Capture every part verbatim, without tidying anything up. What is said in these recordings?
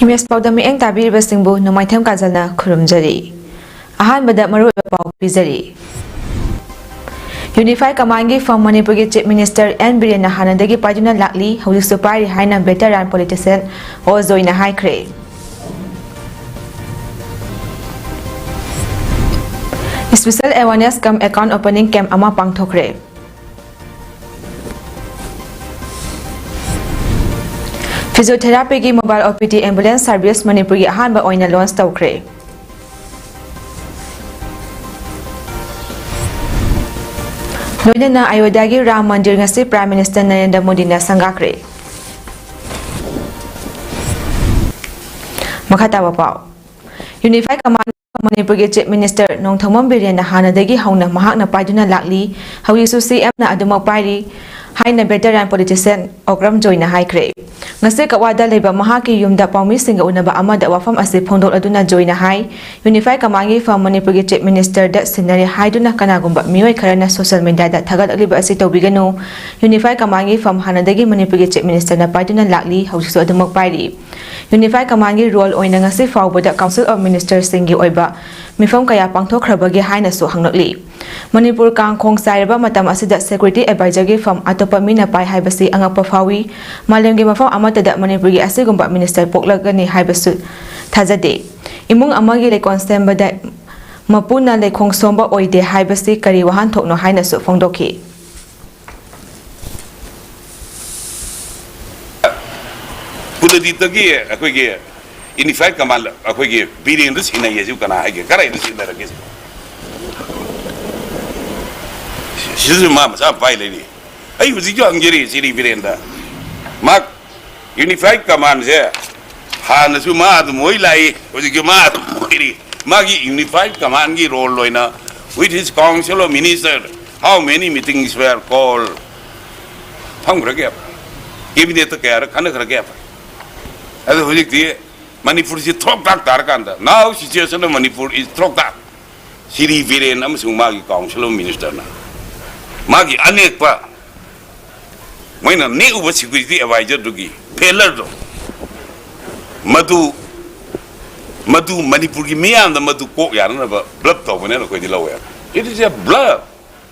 ꯃꯦꯁ ꯄꯥꯎꯗ ꯃꯤꯠꯌꯦꯡ ꯇꯥꯕꯤꯔꯤꯕꯁꯤꯡꯕꯨ ꯅꯣꯡꯃꯥꯏꯊꯦꯝ ꯀꯥꯖꯜꯅ ꯈꯨꯔꯨꯝꯖꯔꯤ꯫ ꯑꯍꯥꯟꯕꯗ ꯃꯔꯨꯑꯣꯏꯕ ꯄꯥꯎ ꯄꯤꯖꯔꯤ꯫ ꯌꯨꯅꯤꯐꯥꯏ ꯀꯃꯥꯟꯒꯤ ꯐꯝ ꯃꯅꯤꯄꯨꯔꯒꯤ ꯆꯤꯐ ꯃꯤꯅꯤꯁꯇꯔ ꯑꯦꯟ ꯕꯤꯔꯦꯟꯅ ꯍꯥꯟꯅꯗꯒꯤ ꯄꯥꯏꯗꯨꯅ ꯂꯥꯛꯂꯤ, ꯍꯧꯖꯤꯛꯁꯨ ꯄꯥꯏꯔꯤ ꯍꯥꯏꯅ ꯚꯦꯇꯔꯥꯟ ꯄꯣꯂꯤꯇꯤꯁꯤꯌꯥꯟ ꯑꯣ ꯖꯣꯏꯅ ꯍꯥꯏꯈ꯭ꯔꯦ꯫ ꯏꯁꯄꯤꯁꯦꯜ ꯑꯦꯋꯥꯔꯅꯦꯁ ꯀꯝ ꯑꯦꯀꯥꯎꯟ ꯑꯣꯄꯅꯤꯡ ꯀꯦꯝꯞ ꯑꯃ ꯄꯥꯡꯊꯣꯛꯈ꯭ꯔꯦ꯫ ꯐꯤꯖꯤꯑꯣꯊꯦꯔꯥꯄꯤꯒꯤ ꯃꯣꯕꯥꯏꯜ ꯑꯣ ꯄꯤ ꯗꯤ ꯑꯦꯝꯕꯨꯂꯦꯟꯁ ꯁꯥꯔꯚꯤꯁ ꯃꯅꯤꯄꯨꯔꯒꯤ ꯑꯍꯥꯟꯕ ꯑꯣꯏꯅ ꯂꯣꯟꯆ ꯇꯧꯈ꯭ꯔꯦ꯫ ꯂꯣꯏꯅꯅ ꯑꯌꯣꯙ꯭ꯌꯥꯒꯤ ꯔꯥꯝ ꯃꯟꯗꯤꯔ ꯉꯁꯤ ꯄ꯭ꯔꯥꯏꯝ ꯃꯤꯅꯤꯁꯇꯔ ꯅꯔꯦꯟꯗ꯭ꯔ ꯃꯣꯗꯤꯅ ꯁꯪꯒꯥꯈ꯭ꯔꯦ꯫ ꯃꯈꯥ ꯇꯥꯕ ꯄꯥꯎ꯫ ꯌꯨꯅꯤꯐꯥꯏ ꯀꯃꯥꯟ ꯃꯅꯤꯄꯨꯔꯒꯤ ꯆꯤꯐ ꯃꯤꯅꯤꯁꯇꯔ ꯅꯣꯡꯊꯣꯝꯕꯝ ꯕꯤꯔꯦꯟꯅ ꯍꯥꯟꯅꯗꯒꯤ ꯍꯧꯅ ꯃꯍꯥꯛꯅ ꯄꯥꯏꯗꯨꯅ ꯂꯥꯛꯂꯤ, ꯍꯧꯖꯤꯛꯁꯨ ꯁꯤ ꯑꯦꯝꯅ ꯑꯗꯨꯃꯛ ꯄꯥꯏꯔꯤ ꯍꯥꯏꯅ ꯚꯦꯇꯔꯥꯟ ꯄꯣꯂꯤꯇꯤꯁꯤꯌꯥꯟ ꯑꯣꯀ꯭ꯔꯝ ꯖꯣꯏꯅ ꯍꯥꯏꯈ꯭ꯔꯦ꯫ ꯉꯁꯤ ꯀꯛꯋꯥꯗ ꯂꯩꯕ ꯃꯍꯥꯛꯀꯤ ꯌꯨꯝꯗ ꯄꯥꯎꯃꯤꯁꯤꯡꯒ ꯎꯅꯕ ꯑꯃꯗ ꯋꯥꯐꯝ ꯑꯁꯤ ꯐꯣꯡꯗꯣꯛꯂꯗꯨꯅ ꯖꯣꯏꯅ ꯍꯥꯏ, ꯌꯨꯅꯤꯐꯥꯏ ꯀꯃꯥꯟꯒꯤ ꯐꯝ ꯃꯅꯤꯄꯨꯔꯒꯤ ꯆꯤꯐ ꯃꯤꯅꯤꯁꯇꯔꯗ ꯁꯤꯟꯅꯔꯦ ꯍꯥꯏꯗꯨꯅ ꯀꯅꯥꯒꯨꯝꯕ ꯃꯤꯑꯣꯏ ꯈꯔꯅ ꯁꯣꯁꯤꯌꯦꯜ ꯃꯤꯗꯤꯌꯥꯗ ꯊꯥꯒꯠꯂꯛꯂꯤꯕ ꯑꯁꯤ ꯇꯧꯕꯤꯒꯅꯨ꯫ ꯌꯨꯅꯤꯐꯥꯏ ꯀꯃꯥꯟꯒꯤ ꯐꯝ ꯍꯥꯟꯅꯗꯒꯤ ꯃꯅꯤꯄꯨꯔꯒꯤ ꯆꯤꯐ ꯃꯤꯅꯤꯁꯇꯔꯅ ꯄꯥꯏꯗꯨꯅ ꯂꯥꯛꯂꯤ, ꯍꯧꯖꯤꯛꯁꯨ ꯑꯗꯨꯃꯛ ꯄꯥꯏꯔꯤ꯫ ꯌꯨꯅꯤꯐꯥꯏ ꯀꯃꯥꯟꯒꯤ ꯔꯣꯜ ꯑꯣꯏꯅ ꯉꯁꯤ ꯐꯥꯎꯕꯗ ꯀꯥꯎꯟꯁꯤꯜ ꯑꯣꯐ ꯃꯤꯅꯤꯁꯇꯔꯁꯤꯡꯒꯤ ꯑꯣꯏꯕ ꯃꯤꯐꯝ ꯀꯌꯥ ꯄꯥꯡꯊꯣꯛꯈ꯭ꯔꯕꯒꯦ ꯍꯥꯏꯅꯁꯨ ꯍꯪꯂꯛꯂꯤ꯫ ꯃꯅꯤꯄꯨꯔ ꯀꯥꯡ ꯈꯣꯡ ꯆꯥꯏꯔꯕ ꯃꯇꯝ ꯑꯁꯤꯗ ꯁꯦꯀ꯭ꯌꯨꯔꯤꯇꯤ ꯑꯦꯗꯚꯥꯏꯖꯔꯒꯤ ꯐꯝ ꯑꯇꯣꯞꯄ ꯃꯤꯅ ꯄꯥꯏ ꯍꯥꯏꯕꯁꯤ ꯑꯉꯛꯄ ꯐꯥꯎꯏ꯫ ꯃꯥꯂꯦꯝꯒꯤ ꯃꯐꯝ ꯑꯃꯠꯇꯗ ꯃꯅꯤꯄꯨꯔꯒꯤ ꯑꯁꯤꯒꯨꯝꯕ ꯃꯤꯅꯤꯁꯇꯔ ꯄꯣꯛꯂꯒꯅꯤ ꯍꯥꯏꯕꯁꯨ ꯊꯥꯖꯗꯦ꯫ ꯏꯃꯨꯡ ꯑꯃꯒꯤ ꯂꯩꯀꯣꯜ ꯁꯦꯝꯕꯗ ꯃꯄꯨꯅ ꯂꯩꯈꯣꯡ ꯁꯣꯝꯕ ꯑꯣꯏꯗꯦ ꯍꯥꯏꯕꯁꯤ ꯀꯔꯤ ꯋꯥꯍꯟꯊꯣꯛꯅꯣ ꯍꯥꯏꯅꯁꯨ ꯐꯣꯡꯗꯣꯛꯈꯤ꯫ ꯀꯨꯂꯗꯤꯞꯇꯒꯤ ꯑꯩꯈꯣꯏꯒꯤ ꯌꯨꯅꯤꯐꯥꯏꯠ ꯀꯃꯥꯟ ꯑꯩꯈꯣꯏꯒꯤ ꯕꯤꯔꯦꯟꯗꯨ ꯁꯤꯟꯅꯩꯌꯦ꯫ ꯁꯤꯕꯨ ꯀꯅꯥ ꯍꯥꯏꯒꯦ? ꯀꯗꯥꯏꯗ ꯁꯤꯟꯅꯔꯒꯦ? ꯁꯤꯗꯁꯨ ꯃꯥ ꯃꯆꯥ ꯄꯥꯏ ꯂꯩꯔꯤ꯫ ꯑꯩ ꯍꯧꯖꯤꯛꯁꯨ ꯍꯪꯖꯔꯤ ꯁꯤꯔꯤ ꯕꯤꯔꯦꯟꯗ꯫ ꯃꯥ ꯌꯨꯅꯤꯐꯥꯏꯠ ꯀꯃꯥꯟꯁꯦ ꯍꯥꯟꯅꯁꯨ ꯃꯥ ꯑꯗꯨꯝ ꯑꯣꯏ ꯂꯥꯛꯏ, ꯍꯧꯖꯤꯛꯁꯨ ꯃꯥ ꯑꯗꯨꯝ ꯑꯣꯏꯔꯤ꯫ ꯃꯥꯒꯤ ꯌꯨꯅꯤꯐꯥꯏꯠ ꯀꯃꯥꯟꯒꯤ ꯔꯣꯜ ꯑꯣꯏꯅ, with his council of minister, how many meetings were called? ꯐꯝꯈ꯭ꯔꯒꯦꯕ꯫ ꯀꯦꯕꯤꯅꯦꯠꯇ ꯀꯌꯥꯔꯛ ꯈꯟꯅꯈ꯭ꯔꯒꯦꯕ꯫ ꯑꯗꯣ ꯍꯧꯖꯤꯛꯇꯤ ꯃꯅꯤꯄꯨꯔꯁꯤ ꯊ꯭ꯔꯣꯛ ꯊꯥꯛ ꯇꯥꯔꯀꯥꯟꯗ, now situation of Manipur is ꯊ꯭ꯔꯣꯛ ꯊꯥꯛ꯫ ꯁꯤꯔꯤ ꯕꯤꯔꯦꯟ ꯑꯃꯁꯨꯡ ꯃꯥꯒꯤ ꯀꯥꯎꯟꯁꯤꯜ ꯑꯣꯐ ꯃꯤꯅꯤꯁꯇꯔꯅ ꯃꯥꯒꯤ ꯑꯅꯦꯛꯄ, ꯃꯣꯏꯅ ꯅꯦꯛꯎꯕ ꯁꯦꯀ꯭ꯌꯨꯔꯤꯇꯤ ꯑꯦꯗꯚꯥꯏꯖꯔꯗꯨꯒꯤ ꯐꯦꯂꯔꯗꯣ, ꯃꯗꯨ ꯃꯗꯨ ꯃꯅꯤꯄꯨꯔꯒꯤ ꯃꯤꯌꯥꯝꯅ ꯃꯗꯨ ꯀꯣꯛ ꯌꯥꯅꯅꯕ ꯕ꯭ꯂꯞ ꯇꯧꯕꯅꯦꯅ ꯑꯩꯈꯣꯏꯗꯤ ꯂꯧꯋꯦ꯫ It is a bluff.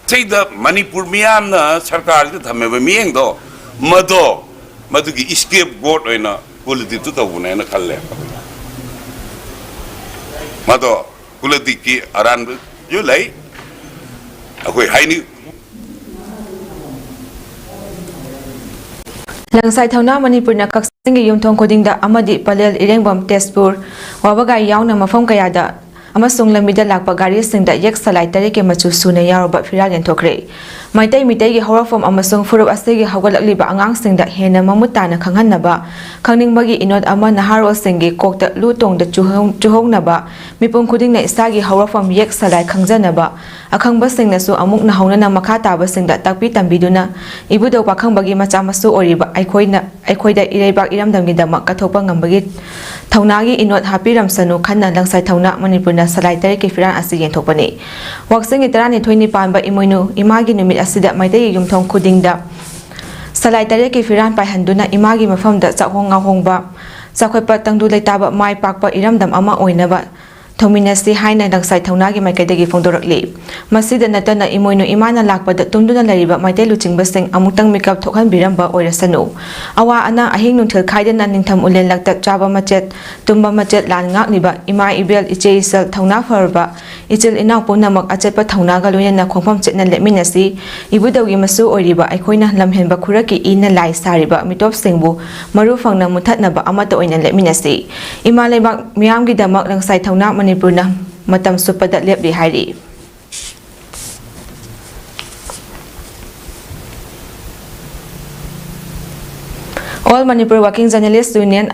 ꯁꯤꯗ ꯃꯅꯤꯄꯨꯔ ꯃꯤꯌꯥꯝꯅ ꯁꯔꯀꯥꯔꯁꯤꯗ ꯊꯝꯃꯤꯕ ꯃꯤꯠꯌꯦꯡꯗꯣ, ꯃꯗꯣ ꯃꯗꯨꯒꯤ scapegoat ꯑꯣꯏꯅ ꯀꯨꯂꯗꯤꯞꯇꯨ ꯇꯧꯕꯅꯦꯅ ꯈꯜꯂꯦ꯫ ꯃꯗꯣ ꯀꯨꯂꯗꯤꯞꯀꯤ ꯑꯔꯥꯟꯕꯁꯨ ꯂꯩ꯫ ꯑꯩꯈꯣꯏ ꯍꯥꯏꯅꯤ꯫ ꯂꯪꯁꯥꯏ ꯊꯧꯅꯥ ꯃꯅꯤꯄꯨꯔꯅ ꯀꯛꯆꯤꯡꯒꯤ ꯌꯨꯝꯊꯣꯡ ꯈꯨꯗꯤꯡꯗ ꯑꯃꯗꯤ ꯄꯂꯦꯜ, ꯏꯔꯦꯡꯕꯝ, ꯇꯦꯖꯄꯨꯔ, ꯋꯥꯕꯒꯥꯏ ꯌꯥꯎꯅ ꯃꯐꯝ ꯀꯌꯥꯗ ꯑꯃꯁꯨꯡ ꯂꯝꯕꯤꯗ ꯂꯥꯛꯄ ꯒꯥꯔꯤꯁꯤꯡꯗ ꯌꯦꯛ ꯁꯂꯥꯏ ꯇꯔꯦꯠꯀꯤ ꯃꯆꯨ ꯁꯨꯅ ꯌꯥꯎꯔꯕ ꯐꯤꯔꯥꯜ ꯌꯦꯟꯊꯣꯛꯈ꯭ꯔꯦ꯫ ꯃꯩꯇꯩ ꯃꯤꯇꯩꯒꯤ ꯍꯧꯔꯛꯐꯝ ꯑꯃꯁꯨꯡ ꯐꯨꯔꯨꯞ ꯑꯁꯤꯒꯤ ꯍꯧꯒꯠꯂꯛꯂꯤꯕ ꯑꯉꯥꯡꯁꯤꯡꯗ ꯍꯦꯟꯅ ꯃꯃꯨꯠ ꯇꯥꯅ ꯈꯪꯍꯟꯅꯕ, ꯈꯪꯅꯤꯡꯕꯒꯤ ꯏꯅꯣꯠ ꯑꯃ ꯅꯍꯥꯔꯣꯜꯁꯤꯡꯒꯤ ꯀꯣꯛꯇ ꯂꯨ ꯇꯣꯡꯗ ꯆꯨꯍꯧ-, ꯆꯨꯍꯧꯅꯕ ꯃꯤꯄꯨꯝ ꯈꯨꯗꯤꯡꯅ ꯏꯁꯥꯒꯤ ꯍꯧꯔꯛꯐꯝ ꯌꯦꯛ ꯁꯂꯥꯏ ꯈꯪꯖꯅꯕ, ꯑꯈꯪꯕꯁꯤꯡꯅꯁꯨ ꯑꯃꯨꯛ ꯅꯧꯍꯧꯅꯅ ꯃꯈꯥ ꯇꯥꯕꯁꯤꯡꯗ ꯇꯥꯛꯄꯤ ꯇꯝꯕꯤꯗꯨꯅ ꯏꯕꯨꯙꯧ ꯄꯥꯈꯪꯕꯒꯤ ꯃꯆꯥ ꯃꯁꯨ ꯑꯣꯏꯔꯤꯕ ꯑꯩꯈꯣꯏꯅ, ꯑꯩꯈꯣꯏꯗ ꯏꯔꯩꯕꯥꯛ ꯏꯔꯝꯗꯝꯒꯤꯗꯃꯛ ꯀꯠꯊꯣꯛꯄ ꯉꯝꯕꯒꯤ ꯊꯧꯅꯥꯒꯤ ꯏꯅꯣꯠ ꯍꯥꯞꯄꯤꯔꯝꯁꯅꯨ ꯈꯟꯅ ꯂꯪꯁꯥꯏ ꯊꯧꯅꯥ ꯃꯅꯤꯄꯨꯔꯅ ꯁꯂꯥꯏ ꯇꯔꯦꯠꯀꯤ ꯐꯤꯔꯥꯜ ꯑꯁꯤ ꯌꯦꯟꯊꯣꯛꯄꯅꯤ꯫ ꯋꯥꯛꯆꯤꯡꯒꯤ ꯇꯔꯥꯅꯤꯊꯣꯏꯅꯤ ꯄꯥꯟꯕ ꯏꯃꯣꯏꯅꯨ ꯏꯃꯥꯒꯤ ꯅꯨꯃꯤꯠ ꯑꯁꯤꯗ ꯃꯩꯇꯩꯒꯤ ꯌꯨꯝꯊꯣꯡ ꯈꯨꯗꯤꯡꯗ ꯁꯂꯥꯏ ꯇꯔꯦꯠꯀꯤ ꯐꯤꯔꯥꯜ ꯄꯥꯏꯍꯟꯗꯨꯅ ꯏꯃꯥꯒꯤ ꯃꯐꯝꯗ ꯆꯥꯛꯍꯣꯡ ꯉꯥꯍꯣꯡꯕ, ꯆꯥꯎꯈꯠꯄ, ꯇꯪꯗꯨ ꯂꯩꯇꯥꯕ, ꯃꯥꯏ ꯄꯥꯛꯄ ꯏꯔꯝꯗꯝ ꯑꯃ ꯑꯣꯏꯅꯕ ꯊꯧꯃꯤꯟꯅꯁꯤ ꯍꯥꯏꯅ ꯂꯪꯁꯥꯏ ꯊꯧꯅꯥꯒꯤ ꯃꯥꯏꯀꯩꯗꯒꯤ ꯐꯣꯡꯗꯣꯔꯛꯂꯤ꯫ ꯃꯁꯤꯗ ꯅꯠꯇꯅ ꯏꯃꯣꯏꯅꯨ ꯏꯃꯥꯅ ꯂꯥꯛꯄꯗ ꯇꯨꯝꯗꯨꯅ ꯂꯩꯔꯤꯕ ꯃꯩꯇꯩ ꯂꯨꯆꯤꯡꯕꯁꯤꯡ ꯑꯃꯨꯛꯇꯪ ꯃꯤꯀꯞ ꯊꯣꯛꯍꯟꯕꯤꯔꯝꯕ ꯑꯣꯏꯔꯁꯅꯨ꯫ ꯑꯋꯥ ꯑꯅꯥ ꯑꯍꯤꯡ ꯅꯨꯡꯊꯤꯜ ꯈꯥꯏꯗꯅ ꯅꯤꯡꯊꯝ ꯎꯂꯦꯟ ꯂꯛꯇ ꯆꯥꯕ ꯃꯆꯦꯠ, ꯇꯨꯝꯕ ꯃꯆꯦꯠ ꯂꯥꯟ ꯉꯥꯛꯂꯤꯕ ꯏꯃꯥ ꯏꯕꯦꯜ ꯏꯆꯦ ꯏꯆꯜ ꯊꯧꯅꯥ ꯐꯔꯕ ꯏꯆꯤꯜ ꯏꯅꯥꯎ ꯄꯨꯝꯅꯃꯛ ꯑꯆꯦꯠꯄ ꯊꯧꯅꯥꯒ ꯂꯣꯏꯅꯅ ꯈꯣꯡꯐꯝ ꯆꯦꯠꯅ ꯂꯦꯞꯃꯤꯟꯅꯁꯤ꯫ ꯏꯕꯨꯙꯧꯒꯤ ꯃꯁꯨ ꯑꯣꯏꯔꯤꯕ ꯑꯩꯈꯣꯏꯅ ꯂꯝꯍꯦꯟꯕ ꯈꯨꯔꯛꯀꯤ ꯏꯅ ꯂꯥꯏ ꯁꯥꯔꯤꯕ ꯃꯤꯇꯣꯞꯁꯤꯡꯕꯨ ꯃꯔꯨ ꯐꯪꯅ ꯃꯨꯊꯠꯅꯕ ꯑꯃꯠꯇ ꯑꯣꯏꯅ ꯂꯦꯞꯃꯤꯟꯅꯁꯤ꯫ ꯏꯃꯥ ꯂꯩꯕꯥꯛ ꯃꯤꯌꯥꯝꯒꯤꯗꯃꯛ ꯂꯪꯁꯥꯏ ꯊꯧꯅꯥ ꯃꯅꯤꯄꯨꯔꯅ ꯃꯇꯝ ꯆꯨꯞꯄꯗ ꯂꯦꯞꯂꯤ ꯍꯥꯏꯔꯤ꯫ All Manipur Working Journalist Union,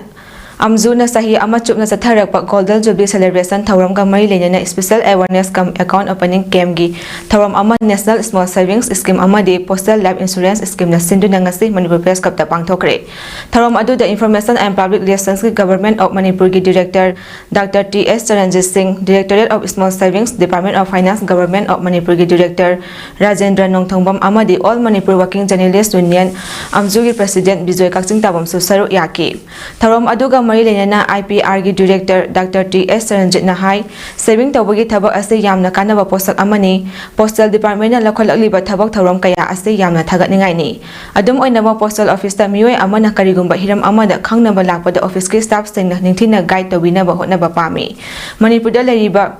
ꯑꯝꯖꯨꯅ ꯆꯍꯤ ꯑꯃ ꯆꯨꯞꯅ ꯆꯠꯊꯔꯛꯄ Golden Jubilee Celebration ꯊꯧꯔꯝꯒ ꯃꯔꯤ ꯂꯩꯅꯅ Special Awareness cum Account Opening Campꯒꯤ ꯊꯧꯔꯝ ꯑꯃ National Small Savings Scheme ꯑꯃꯗꯤ Postal Life Insurance Schemeꯅ ꯁꯤꯟꯗꯨꯅ ꯉꯁꯤ ꯃꯅꯤꯄꯨꯔ Press Clubꯇ ꯄꯥꯡꯊꯣꯛꯈ꯭ꯔꯦ꯫ ꯊꯧꯔꯝ ꯑꯗꯨꯗ Information and Public Relations Government of Manipurꯒꯤ Director Doctor T S Charanjit Singh, Directorate of Small Savings, Department of Finance, Government of Manipurꯒꯤ Director Rajendra ꯅꯣꯡꯊꯣꯡꯕꯝ ꯑꯃꯗꯤ All Manipur Working Journalist Union, ꯑꯝꯖꯨꯒꯤ President Bijoy ꯀꯛꯆꯤꯡ ꯇꯥꯕꯝꯁꯨ ꯁꯔꯨꯛ ꯌꯥꯈꯤ꯫ ꯊꯧꯔꯝ ꯑꯗꯨꯒ ꯃꯔꯤ ꯂꯩꯅꯅ I P R ꯒꯤ director Doctor T S ꯆꯔꯟꯖꯤꯠꯅ ꯍꯥꯏ, saving ꯇꯧꯕꯒꯤ ꯊꯕꯛ ꯑꯁꯤ ꯌꯥꯝꯅ ꯀꯥꯟꯅꯕ ꯄꯣꯠꯁꯛ ꯑꯃꯅꯤ꯫ Postal department ꯅ ꯂꯧꯈꯠꯂꯛꯂꯤꯕ ꯊꯕꯛ ꯊꯧꯔꯝ ꯀꯌꯥ ꯑꯁꯤ ꯌꯥꯝꯅ ꯊꯥꯒꯠꯅꯤꯡꯉꯥꯏꯅꯤ꯫ ꯑꯗꯨꯝ ꯑꯣꯏꯅꯃꯛ, postal office ꯇ ꯃꯤꯑꯣꯏ ꯑꯃꯅ ꯀꯔꯤꯒꯨꯝꯕ ꯍꯤꯔꯝ ꯑꯃꯗ ꯈꯪꯅꯕ ꯂꯥꯛꯄꯗ office ꯀꯤ staff ꯁꯤꯡꯅ ꯅꯤꯡꯊꯤꯅ guide ꯇꯧꯕꯤꯅꯕ ꯍꯣꯠꯅꯕ ꯄꯥꯝꯃꯤ꯫ ꯃꯅꯤꯄꯨꯔꯗ ꯂꯩꯔꯤꯕ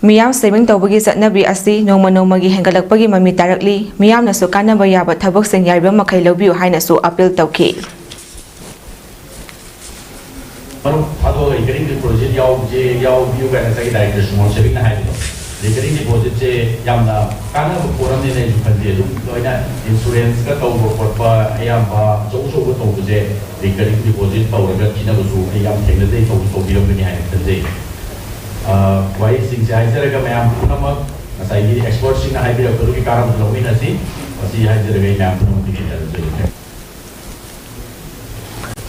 ꯃꯤꯌꯥꯝ saving ꯇꯧꯕꯒꯤ ꯆꯠꯅꯕꯤ ꯑꯁꯤ ꯅꯣꯡꯃ ꯅꯣꯡꯃꯒꯤ ꯍꯦꯟꯒꯠꯂꯛꯄꯒꯤ ꯃꯃꯤ ꯇꯥꯔꯛꯂꯤ꯫ ꯃꯤꯌꯥꯝꯅꯁꯨ ꯀꯥꯟꯅꯕ ꯌꯥꯕ ꯊꯕꯛꯁꯤꯡ ꯌꯥꯔꯤꯕ ꯃꯈꯩ ꯂꯧꯕꯤꯌꯨ ꯍꯥꯏꯅꯁꯨ appeal ꯇꯧꯈꯤ꯫ ꯃꯔꯨꯞ, ꯑꯗꯣ recurring deposit ꯌꯥꯎꯕꯁꯦ, ꯌꯥꯎꯕꯤꯌꯨ ꯀꯥꯏꯅ ꯉꯁꯥꯏꯒꯤ director ꯁꯨꯃꯣꯟ ꯁꯦꯕꯤꯛꯅ ꯍꯥꯏꯕꯗꯣ, recurring deposit ꯁꯦ ꯌꯥꯝꯅ ꯀꯥꯟꯅꯕ ꯄꯣꯠ ꯑꯃꯅꯦꯅ ꯑꯩꯁꯨ ꯈꯟꯖꯩ꯫ ꯑꯗꯨꯝ ꯂꯣꯏꯅ insurance ꯀ ꯇꯧꯕ ꯈꯣꯠꯄ, ꯑꯌꯥꯝꯕ ꯑꯆꯧ ꯑꯆꯧꯕ ꯇꯧꯕꯁꯦ recurring deposit ꯇꯧꯔꯒ ꯄꯤꯅꯕꯁꯨ ꯑꯩ ꯌꯥꯝ ꯊꯦꯡꯅꯖꯩ, ꯇꯧꯁꯨ ꯇꯧꯕꯤꯔꯝꯒꯅꯤ ꯍꯥꯏꯅ ꯈꯟꯖꯩ꯫ ꯑ, ꯋꯥꯍꯩꯁꯤꯡꯁꯦ ꯍꯥꯏꯖꯔꯒ, ꯃꯌꯥꯝ ꯄꯨꯝꯅꯃꯛ ꯉꯁꯥꯏꯒꯤ expert ꯁꯤꯡꯅ ꯍꯥꯏꯕꯤꯔꯛꯄꯗꯨꯒꯤ ꯀꯥꯟꯅꯕꯁꯨ ꯂꯧꯃꯤꯟꯅꯁꯤ꯫ ꯃꯁꯤ ꯍꯥꯏꯖꯔꯒ ꯑꯩ ꯃꯌꯥꯝ ꯄꯨꯝꯅꯃꯛꯇꯒꯤ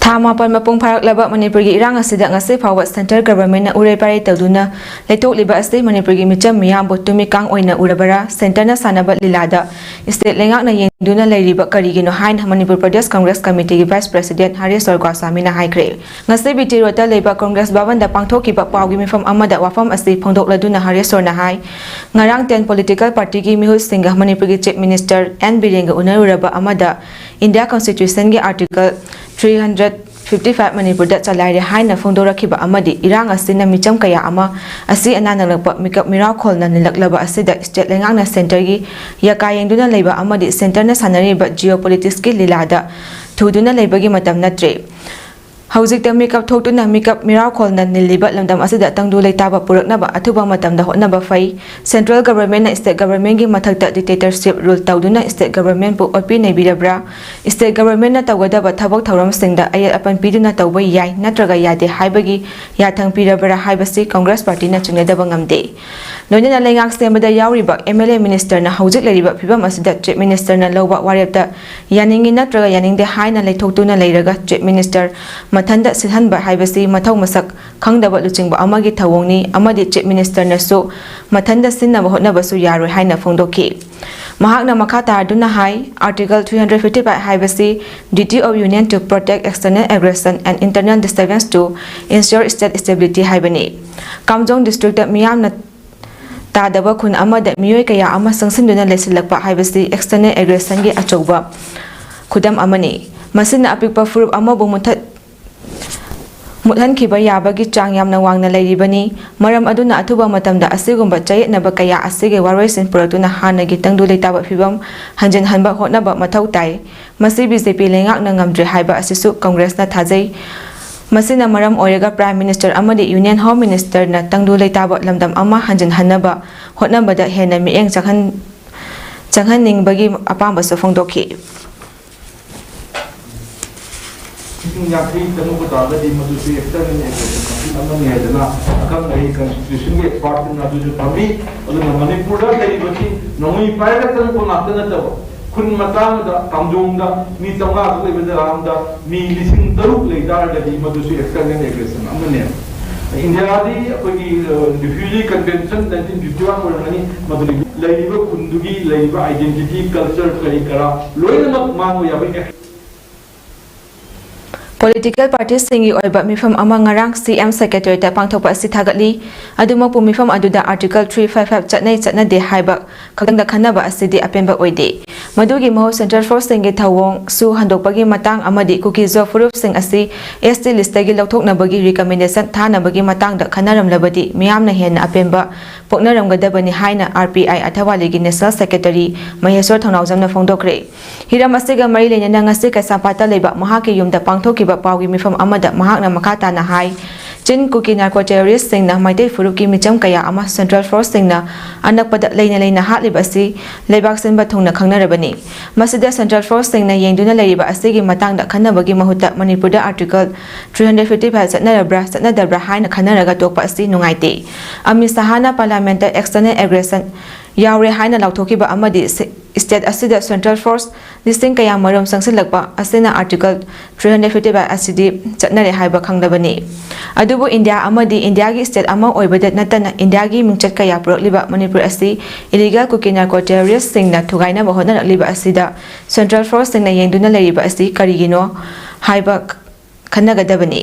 ꯊꯥ ꯃꯥꯄꯟ ꯃꯄꯨꯡ ꯐꯥꯔꯛꯂꯕ ꯃꯅꯤꯄꯨꯔꯒꯤ ꯏꯔꯥꯡ ꯑꯁꯤꯗ ꯉꯁꯤ ꯐꯥꯎꯕ central government ꯅ ꯎꯔꯩ ꯄꯥꯔꯩ ꯇꯧꯗꯨꯅ ꯂꯩꯊꯣꯛꯂꯤꯕ ꯑꯁꯤ ꯃꯅꯤꯄꯨꯔꯒꯤ ꯃꯤꯆꯝ ꯃꯤꯌꯥꯝꯕꯨ ꯇꯨꯃꯤꯀꯥꯡ ꯑꯣꯏꯅ ꯎꯔꯕꯔꯥ? Centre ꯅ ꯁꯥꯟꯅꯕ ꯂꯤꯂꯥꯗ state ꯂꯩꯉꯥꯛꯅ ꯌꯦꯡꯗꯨꯅ ꯂꯩꯔꯤꯕ ꯀꯔꯤꯒꯤꯅꯣ ꯍꯥꯏꯅ ꯃꯅꯤꯄꯨꯔ ꯄ꯭ꯔꯗꯦꯁ ꯀꯪꯒ꯭ꯔꯦꯁ ꯀꯃꯤꯇꯤꯒꯤ vice president ꯍꯔꯦꯁ꯭ꯋꯔ ꯒꯣꯁ꯭ꯋꯥꯃꯤꯅ ꯍꯥꯏꯈ꯭ꯔꯦ꯫ ꯉꯁꯤ B T Road ꯇ ꯂꯩꯕ ꯀꯪꯒ꯭ꯔꯦꯁ ꯚꯕꯟꯗ ꯄꯥꯡꯊꯣꯛꯈꯤꯕ ꯄꯥꯎꯒꯤ ꯃꯤꯐꯝ ꯑꯃꯗ ꯋꯥꯐꯝ ꯑꯁꯤ ꯐꯣꯡꯗꯣꯛꯂꯗꯨꯅ ꯍꯔꯦꯁ꯭ꯋꯔꯅ ꯍꯥꯏ, ꯉꯔꯥꯡ ten political party ꯒꯤ ꯃꯤꯍꯨꯠꯁꯤꯡꯒ ꯃꯅꯤꯄꯨꯔꯒꯤ Chief Minister N ꯕꯤꯔꯦꯟꯒ ꯎꯅꯔꯨꯔꯕ ꯑꯃꯗ India Constitution ꯒꯤ Article three hundred fifty five ꯃꯅꯤꯄꯨꯔꯗ ꯆꯂꯥꯏꯔꯦ ꯍꯥꯏꯅ ꯐꯣꯡꯗꯣꯔꯛꯈꯤꯕ ꯑꯃꯗꯤ ꯏꯔꯥꯡ ꯑꯁꯤꯅ ꯃꯤꯆꯝ ꯀꯌꯥ ꯑꯃ ꯑꯁꯤ ꯑꯅꯥ ꯅꯛꯂꯛꯄ ꯃꯤꯀꯞ ꯃꯤꯔꯥꯎꯈꯣꯜꯅ ꯅꯤꯜꯂꯛꯂꯕ ꯑꯁꯤꯗ state ꯂꯩꯉꯥꯛꯅ centre ꯒꯤ ꯌꯥꯀꯥ ꯌꯦꯡꯗꯨꯅ ꯂꯩꯕ ꯑꯃꯗꯤ centre ꯅ ꯁꯥꯟꯅꯔꯤꯕ geopolitics ꯀꯤ ꯂꯤꯂꯥꯗ ꯊꯨꯗꯨꯅ ꯂꯩꯕꯒꯤ ꯃꯇꯝ ꯅꯠꯇ꯭ꯔꯦ꯫ ꯍꯧꯖꯤꯛꯇ ꯃꯤꯀꯞ ꯊꯣꯛꯇꯨꯅ ꯃꯤꯀꯞ ꯃꯤꯔꯥꯎꯈꯣꯜꯅ ꯅꯤꯜꯂꯤꯕ ꯂꯝꯗꯝ ꯑꯁꯤꯗ ꯇꯪꯗꯨ ꯂꯩꯇꯥꯕ ꯄꯨꯔꯛꯅꯕ ꯑꯊꯨꯕ ꯃꯇꯝꯗ ꯍꯣꯠꯅꯕ ꯐꯩ꯫ Central government ꯅ state government ꯀꯤ ꯃꯊꯛꯇ dictatorship rule ꯇꯧꯗꯨꯅ state government ꯄꯨ ꯑꯣꯠꯄꯤ ꯅꯩꯕꯤꯔꯕ꯭ꯔꯥ? State government ꯅ ꯇꯧꯒꯗꯕ ꯊꯕꯛ ꯊꯧꯔꯝꯁꯤꯡꯗ ꯑꯌꯦꯠ ꯑꯄꯟ ꯄꯤꯗꯨꯅ ꯇꯧꯕ ꯌꯥꯏ ꯅꯠꯇ꯭ꯔꯒ ꯌꯥꯗꯦ ꯍꯥꯏꯕꯒꯤ ꯌꯥꯊꯪ ꯄꯤꯔꯕ꯭ꯔꯥ ꯍꯥꯏꯕꯁꯤ Congress party ꯅ ꯆꯤꯡꯅꯗꯕ ꯉꯝꯗꯦ꯫ ꯂꯣꯏꯅꯅ ꯂꯩꯉꯥꯛ ꯁꯦꯝꯕꯗ ꯌꯥꯎꯔꯤꯕ M L A minister ꯅ ꯍꯧꯖꯤꯛ ꯂꯩꯔꯤꯕ ꯐꯤꯕꯝ ꯑꯁꯤꯗ Chief Minister ꯅ ꯂꯧꯕ ꯋꯥꯔꯦꯞꯇ ꯌꯥꯅꯤꯡꯏ ꯅꯠꯇ꯭ꯔꯒ ꯌꯥꯅꯤꯡꯗꯦ ꯍꯥꯏꯅ ꯂꯩꯊꯣꯛꯇꯨꯅ ꯂꯩꯔꯒ Chief Minister ꯃꯊꯟꯗ ꯁꯤꯜꯍꯟꯕ ꯍꯥꯏꯕꯁꯤ ꯃꯊꯧ ꯃꯁꯛ ꯈꯪꯗꯕ ꯂꯨꯆꯤꯡꯕ ꯑꯃꯒꯤ ꯊꯧꯑꯣꯡꯅꯤ ꯑꯃꯗꯤ Chief Minister ꯅꯁꯨ ꯃꯊꯟꯗ ꯁꯤꯟꯅꯕ ꯍꯣꯠꯅꯕꯁꯨ ꯌꯥꯔꯣꯏ ꯍꯥꯏꯅ ꯐꯣꯡꯗꯣꯛꯈꯤ꯫ ꯃꯍꯥꯛꯅ ꯃꯈꯥ ꯇꯥꯗꯨꯅ ꯍꯥꯏ, Article three hundred fifty-five ꯍꯥꯏꯕꯁꯤ Duty of Union to Protect External Aggression and Internal Disturbance to Ensure State Stability ꯍꯥꯏꯕꯅꯤ꯫ ꯀꯥꯝꯖꯣꯡ ꯗꯤꯁꯇ꯭ꯔꯤꯛꯇ ꯃꯤꯌꯥꯝꯅ ꯇꯥꯗꯕ ꯈꯨꯟ ꯑꯃꯗ ꯃꯤꯑꯣꯏ ꯀꯌꯥ ꯑꯃ ꯆꯪꯁꯤꯟꯗꯨꯅ ꯂꯩꯁꯤꯜꯂꯛꯄ ꯍꯥꯏꯕꯁꯤ external aggressionꯒꯤ ꯑꯆꯧꯕ ꯈꯨꯗꯝ ꯑꯃꯅꯤ꯫ ꯃꯁꯤꯅ ꯑꯄꯤꯛꯄ ꯐꯨꯔꯨꯞ ꯑꯃꯕꯨ ꯃꯨꯊꯠ ꯃꯨꯠꯍꯟꯈꯤꯕ ꯌꯥꯕꯒꯤ ꯆꯥꯡ ꯌꯥꯝꯅ ꯋꯥꯡꯅ ꯂꯩꯔꯤꯕꯅꯤ꯫ ꯃꯔꯝ ꯑꯗꯨꯅ ꯑꯊꯨꯕ ꯃꯇꯝꯗ ꯑꯁꯤꯒꯨꯝꯕ ꯆꯌꯦꯠꯅꯕ ꯀꯌꯥ ꯑꯁꯤꯒꯤ ꯋꯥꯔꯣꯏꯁꯤꯟ ꯄꯨꯔꯛꯇꯨꯅ ꯍꯥꯟꯅꯒꯤ ꯇꯪꯗꯨ ꯂꯩꯇꯥꯕ ꯐꯤꯕꯝ ꯍꯟꯖꯤꯟꯍꯟꯕ ꯍꯣꯠꯅꯕ ꯃꯊꯧ ꯇꯥꯏ꯫ ꯃꯁꯤ BJP ꯂꯩꯉꯥꯛꯅ ꯉꯝꯗ꯭ꯔꯦ ꯍꯥꯏꯕ ꯑꯁꯤꯁꯨ Congressꯅ ꯊꯥꯖꯩ꯫ ꯃꯁꯤꯅ ꯃꯔꯝ ꯑꯣꯏꯔꯒ Prime Minister ꯑꯃꯗꯤ Union Home Ministerꯅ ꯇꯪꯗꯨ ꯂꯩꯇꯥꯕ ꯂꯝꯗꯝ ꯑꯃ ꯍꯟꯖꯤꯟꯍꯟꯅꯕ ꯍꯣꯠꯅꯕꯗ ꯍꯦꯟꯅ ꯃꯤꯠꯌꯦꯡ ꯆꯪꯍꯟ-, ꯆꯪꯍꯟꯅꯤꯡꯕꯒꯤ ꯑꯄꯥꯝꯕꯁꯨ ꯐꯣꯡꯗꯣꯛꯈꯤ꯫ ꯂꯤꯁꯤꯡ ꯌꯥꯡꯈꯩ ꯆꯪꯉꯛꯄ ꯇꯥꯔꯒꯗꯤ ꯃꯗꯨꯁꯨ external aggression ꯃꯈꯜ ꯑꯃꯅꯤ ꯍꯥꯏꯗꯅ ꯑꯈꯪ ꯑꯍꯩ constitutionꯒꯤ expertꯁꯤꯡꯅ ꯑꯗꯨꯁꯨ ꯊꯝꯃꯤ꯫ ꯑꯗꯨꯅ ꯃꯅꯤꯄꯨꯔꯗ ꯂꯩꯔꯤꯕꯁꯤ ꯅꯣꯡꯃꯩ ꯄꯥꯏꯔꯒ ꯆꯪꯉꯛꯄ ꯉꯥꯛꯇ ꯅꯠꯇꯕ, ꯈꯨꯟ ꯃꯆꯥ ꯑꯃꯗ, ꯀꯥꯝꯖꯣꯡꯗ ꯃꯤ ꯆꯥꯝꯃꯉꯥ ꯈꯛ ꯂꯩꯕ ꯖꯒꯥ ꯑꯃꯗ ꯃꯤ ꯂꯤꯁꯤꯡ ꯇꯔꯨꯛ ꯂꯩ ꯇꯥꯔꯒꯗꯤ ꯃꯗꯨꯁꯨ external aggression ꯑꯃꯅꯦ꯫ ꯏꯟꯗꯤꯌꯥꯗꯤ ꯑꯩꯈꯣꯏꯒꯤ, ꯑ, refugee convention nineteen fifty one ꯑꯣꯏꯔꯝꯒꯅꯤ, ꯃꯗꯨꯗꯤ ꯂꯩꯔꯤꯕ ꯈꯨꯟꯗꯨꯒꯤ ꯂꯩꯔꯤꯕ identity, culture ꯀꯔꯤ ꯀꯔꯥ ꯂꯣꯏꯅꯃꯛ ꯃꯥꯡꯕ ꯌꯥꯕ act Political partyꯁꯤꯡꯒꯤ ꯑꯣꯏꯕ ꯃꯤꯐꯝ ꯑꯃ ꯉꯔꯥꯡ CM Secretariatꯇ ꯄꯥꯡꯊꯣꯛꯄ ꯑꯁꯤ ꯊꯥꯒꯠꯂꯤ꯫ ꯑꯗꯨꯃꯛꯄꯨ ꯃꯤꯐꯝ ꯑꯗꯨꯗ Article three five five ꯆꯠꯅꯩ ꯆꯠꯅꯗꯦ ꯍꯥꯏꯕ ꯈꯛꯇꯪꯗ ꯈꯟꯅꯕ ꯑꯁꯤꯗꯤ ꯑꯄꯦꯟꯕ ꯑꯣꯏꯗꯦ꯫ ꯃꯗꯨꯒꯤ ꯃꯍꯨꯠ Central Forceꯁꯤꯡꯒꯤ ꯊꯧꯑꯣꯡꯁꯨ ꯍꯟꯗꯣꯛꯄꯒꯤ ꯃꯇꯥꯡ ꯑꯃꯗꯤ Kuki-Zo ꯐꯨꯔꯨꯞꯁꯤꯡ ꯑꯁꯤ ST listꯇꯒꯤ ꯂꯧꯊꯣꯛꯅꯕꯒꯤ recommendation ꯊꯥꯅꯕꯒꯤ ꯃꯇꯥꯡꯗ ꯈꯟꯅꯔꯝꯂꯕꯗꯤ ꯃꯤꯌꯥꯝꯅ ꯍꯦꯟꯅ ꯑꯄꯦꯟꯕ ꯄꯣꯛꯅꯔꯝꯒꯗꯕꯅꯤ ꯍꯥꯏꯅ RPI ꯑꯊꯋꯥꯂꯤꯒꯤ National Secretary ꯃꯍꯦꯁ꯭ꯋꯔ ꯊꯧꯅꯥꯎꯖꯝꯅ ꯐꯣꯡꯗꯣꯛꯈ꯭ꯔꯦ꯫ ꯍꯤꯔꯝ ꯑꯁꯤꯒ ꯃꯔꯤ ꯂꯩꯅꯅ ꯉꯁꯤ ꯀꯩꯁꯥꯝꯄꯥꯠꯇ ꯂꯩꯕ ꯃꯍꯥꯛꯀꯤ ꯌꯨꯝꯗ ꯄꯥꯡꯊꯣꯛꯈꯤꯕ ꯄꯥꯎꯒꯤ ꯃꯤꯐꯝ ꯑꯃꯗ ꯃꯍꯥꯛꯅ ꯃꯈꯥ ꯇꯥꯅ ꯍꯥꯏ, ꯆꯤꯟ ꯀꯨꯀꯤ narco terroristꯁꯤꯡꯅ ꯃꯩꯇꯩ ꯐꯨꯔꯨꯞꯀꯤ ꯃꯤꯆꯝ ꯀꯌꯥ ꯑꯃ Central Forceꯁꯤꯡꯅ ꯑꯅꯛꯄꯗ ꯂꯩꯅ ꯂꯩꯅ ꯍꯥꯠꯂꯤꯕ ꯑꯁꯤ ꯂꯩꯕꯥꯛ ꯁꯤꯟꯕ ꯊꯨꯡꯅ ꯈꯪꯅꯔꯕꯅꯤ꯫ ꯃꯁꯤꯗ Central Forceꯁꯤꯡꯅ ꯌꯦꯡꯗꯨꯅ ꯂꯩꯔꯤꯕ ꯑꯁꯤꯒꯤ ꯃꯇꯥꯡꯗ ꯈꯟꯅꯕꯒꯤ ꯃꯍꯨꯠꯇ ꯃꯅꯤꯄꯨꯔꯗ Article three hundred fifty five ꯆꯠꯅꯔꯕ꯭ꯔꯥ ꯆꯠꯅꯗꯕ꯭ꯔꯥ ꯍꯥꯏꯅ ꯈꯟꯅꯔꯒ ꯇꯣꯛꯄ ꯑꯁꯤ ꯅꯨꯡꯉꯥꯏꯇꯦ꯫ ꯑꯃꯤꯠ ꯁꯍꯥꯅ Parliamentꯇ external aggression ꯌꯥꯎꯔꯦ ꯍꯥꯏꯅ ꯂꯥꯎꯊꯣꯛꯈꯤꯕ ꯑꯃꯗꯤ ꯁꯦ-, state ꯑꯁꯤꯗ central force ꯂꯤꯁꯤꯡ ꯀꯌꯥ ꯃꯔꯨꯝ ꯆꯪꯁꯤꯜꯂꯛꯄ ꯑꯁꯤꯅ Article three hundred fifty-five ꯑꯁꯤꯗꯤ ꯆꯠꯅꯔꯦ ꯍꯥꯏꯕ ꯈꯪꯂꯕꯅꯤ꯫ ꯑꯗꯨꯕꯨ ꯏꯟꯗꯤꯌꯥ ꯑꯃꯗꯤ ꯏꯟꯗꯤꯌꯥꯒꯤ state ꯑꯃ ꯑꯣꯏꯕꯗ ꯅꯠꯇꯅ ꯏꯟꯗꯤꯌꯥꯒꯤ ꯃꯤꯡꯆꯠ ꯀꯌꯥ ꯄꯨꯔꯛꯂꯤꯕ ꯃꯅꯤꯄꯨꯔ ꯑꯁꯤ illegal Kuki narco terroristꯁꯤꯡꯅ ꯊꯨꯒꯥꯏꯅꯕ ꯍꯣꯠꯅꯔꯛꯂꯤꯕ ꯑꯁꯤꯗ central forceꯁꯤꯡꯅ ꯌꯦꯡꯗꯨꯅ ꯂꯩꯔꯤꯕ ꯑꯁꯤ ꯀꯔꯤꯒꯤꯅꯣ ꯍꯥꯏꯕ ꯈꯟꯅꯒꯗꯕꯅꯤ꯫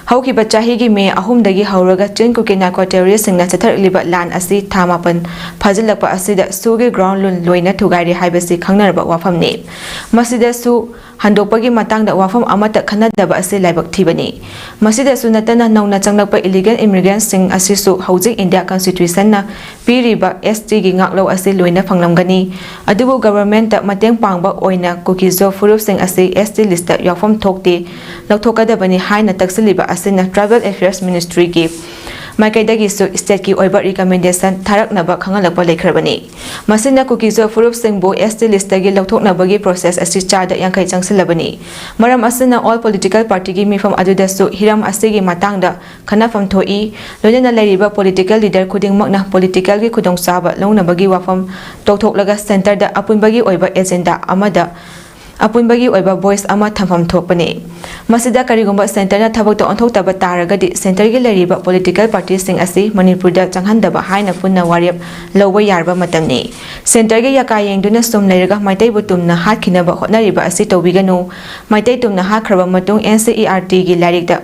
ꯍꯧꯈꯤꯕ ꯆꯍꯤꯒꯤ ꯃꯦ ꯑꯍꯨꯝꯗꯒꯤ ꯍꯧꯔꯒ Chin Kuki narco terroristꯁꯤꯡꯅ ꯆꯠꯊꯔꯛꯂꯤꯕ ꯂꯥꯟ ꯑꯁꯤ ꯊꯥ ꯃꯥꯄꯟ ꯐꯥꯖꯤꯜꯂꯛꯄ ꯑꯁꯤꯗ ꯁꯨꯒꯤ ground ꯂꯨꯟ ꯂꯣꯏꯅ ꯊꯨꯒꯥꯏꯔꯦ ꯍꯥꯏꯕꯁꯤ ꯈꯪꯅꯔꯕ ꯋꯥꯐꯝꯅꯤ꯫ ꯃꯁꯤꯗꯁꯨ ꯍꯟꯗꯣꯛꯄꯒꯤ ꯃꯇꯥꯡꯗ ꯋꯥꯐꯝ ꯑꯃꯠꯇ ꯈꯟꯅꯗꯕ ꯑꯁꯤ ꯂꯥꯏꯕꯛ ꯊꯤꯕꯅꯤ꯫ ꯃꯁꯤꯗꯁꯨ ꯅꯠꯇꯅ ꯅꯧꯅ ꯆꯪꯂꯛꯄ illegal immigrantꯁꯤꯡ ꯑꯁꯤꯁꯨ ꯍꯧꯖꯤꯛ ꯏꯟꯗꯤꯌꯥ constitutionꯅ ꯄꯤꯔꯤꯕ STꯒꯤ ꯉꯥꯛꯂꯧ ꯑꯁꯤ ꯂꯣꯏꯅ ꯐꯪꯂꯝꯒꯅꯤ꯫ ꯑꯗꯨꯕꯨ governmentꯇ ꯃꯇꯦꯡ ꯄꯥꯡꯕ ꯑꯣꯏꯅ Kuki-Zo ꯐꯨꯔꯨꯞꯁꯤꯡ ꯑꯁꯤ ST listꯇ ꯌꯥꯎꯐꯝ ꯊꯣꯛꯇꯦ, ꯂꯧꯊꯣꯛꯀꯗꯕꯅꯤ ꯍꯥꯏꯅ ꯇꯛꯁꯤꯜꯂꯤꯕ ꯑꯁꯤꯅ Tribal Affairs Ministryꯒꯤ ꯃꯥꯏꯀꯩꯗꯒꯤꯁꯨ stateꯀꯤ ꯑꯣꯏꯕ recommendation ꯊꯥꯔꯛꯅꯕ ꯈꯪꯍꯜꯂꯛꯄ ꯂꯩꯈ꯭ꯔꯕꯅꯤ꯫ ꯃꯁꯤꯅ Kuki-Zo ꯐꯨꯔꯨꯞꯁꯤꯡꯕꯨ ST listꯇꯒꯤ ꯂꯧꯊꯣꯛꯅꯕꯒꯤ process ꯑꯁꯤ ꯆꯥꯗ ꯌꯥꯡꯈꯩ ꯆꯪꯁꯤꯜꯂꯕꯅꯤ꯫ ꯃꯔꯝ ꯑꯁꯤꯅ all political partyꯒꯤ ꯃꯤꯐꯝ ꯑꯗꯨꯗꯁꯨ ꯍꯤꯔꯝ ꯑꯁꯤꯒꯤ ꯃꯇꯥꯡꯗ ꯈꯟꯅꯐꯝ ꯊꯣꯛꯏ꯫ ꯂꯣꯏꯅꯅ ꯂꯩꯔꯤꯕ political leader ꯈꯨꯗꯤꯡꯃꯛꯅ politicalꯒꯤ ꯈꯨꯗꯣꯡꯆꯥꯕ ꯂꯧꯅꯕꯒꯤ ꯋꯥꯐꯝ ꯇꯧꯊꯣꯛꯂꯒ centreꯗ ꯑꯄꯨꯟꯕꯒꯤ ꯑꯣꯏꯕ agenda ꯑꯃꯗ ꯑꯄꯨꯟꯕꯒꯤ ꯑꯣꯏꯕ voice ꯑꯃ ꯊꯝꯐꯝ ꯊꯣꯛꯄꯅꯤ꯫ ꯃꯁꯤꯗ ꯀꯔꯤꯒꯨꯝꯕ centreꯅ ꯊꯕꯛꯇ ꯑꯣꯟꯊꯣꯛꯇꯕ ꯇꯥꯔꯒꯗꯤ centreꯒꯤ ꯂꯩꯔꯤꯕ political partyꯁꯤꯡ ꯑꯁꯤ ꯃꯅꯤꯄꯨꯔꯗ ꯆꯪꯍꯟꯗꯕ ꯍꯥꯏꯅ ꯄꯨꯟꯅ ꯋꯥꯔꯦꯞ ꯂꯧꯕ ꯌꯥꯔꯕ ꯃꯇꯝꯅꯤ꯫ Centreꯒꯤ ꯌꯥꯀꯥ ꯌꯦꯡꯗꯨꯅ ꯁꯨꯝ ꯂꯩꯔꯒ ꯃꯩꯇꯩꯕꯨ ꯇꯨꯝꯅ ꯍꯥꯠꯈꯤꯅꯕ ꯍꯣꯠꯅꯔꯤꯕ ꯑꯁꯤ ꯇꯧꯕꯤꯒꯅꯨ꯫ ꯃꯩꯇꯩ ꯇꯨꯝꯅ ꯍꯥꯠꯈ꯭ꯔꯕ ꯃꯇꯨꯡ NCERTꯒꯤ ꯂꯥꯏꯔꯤꯛꯇ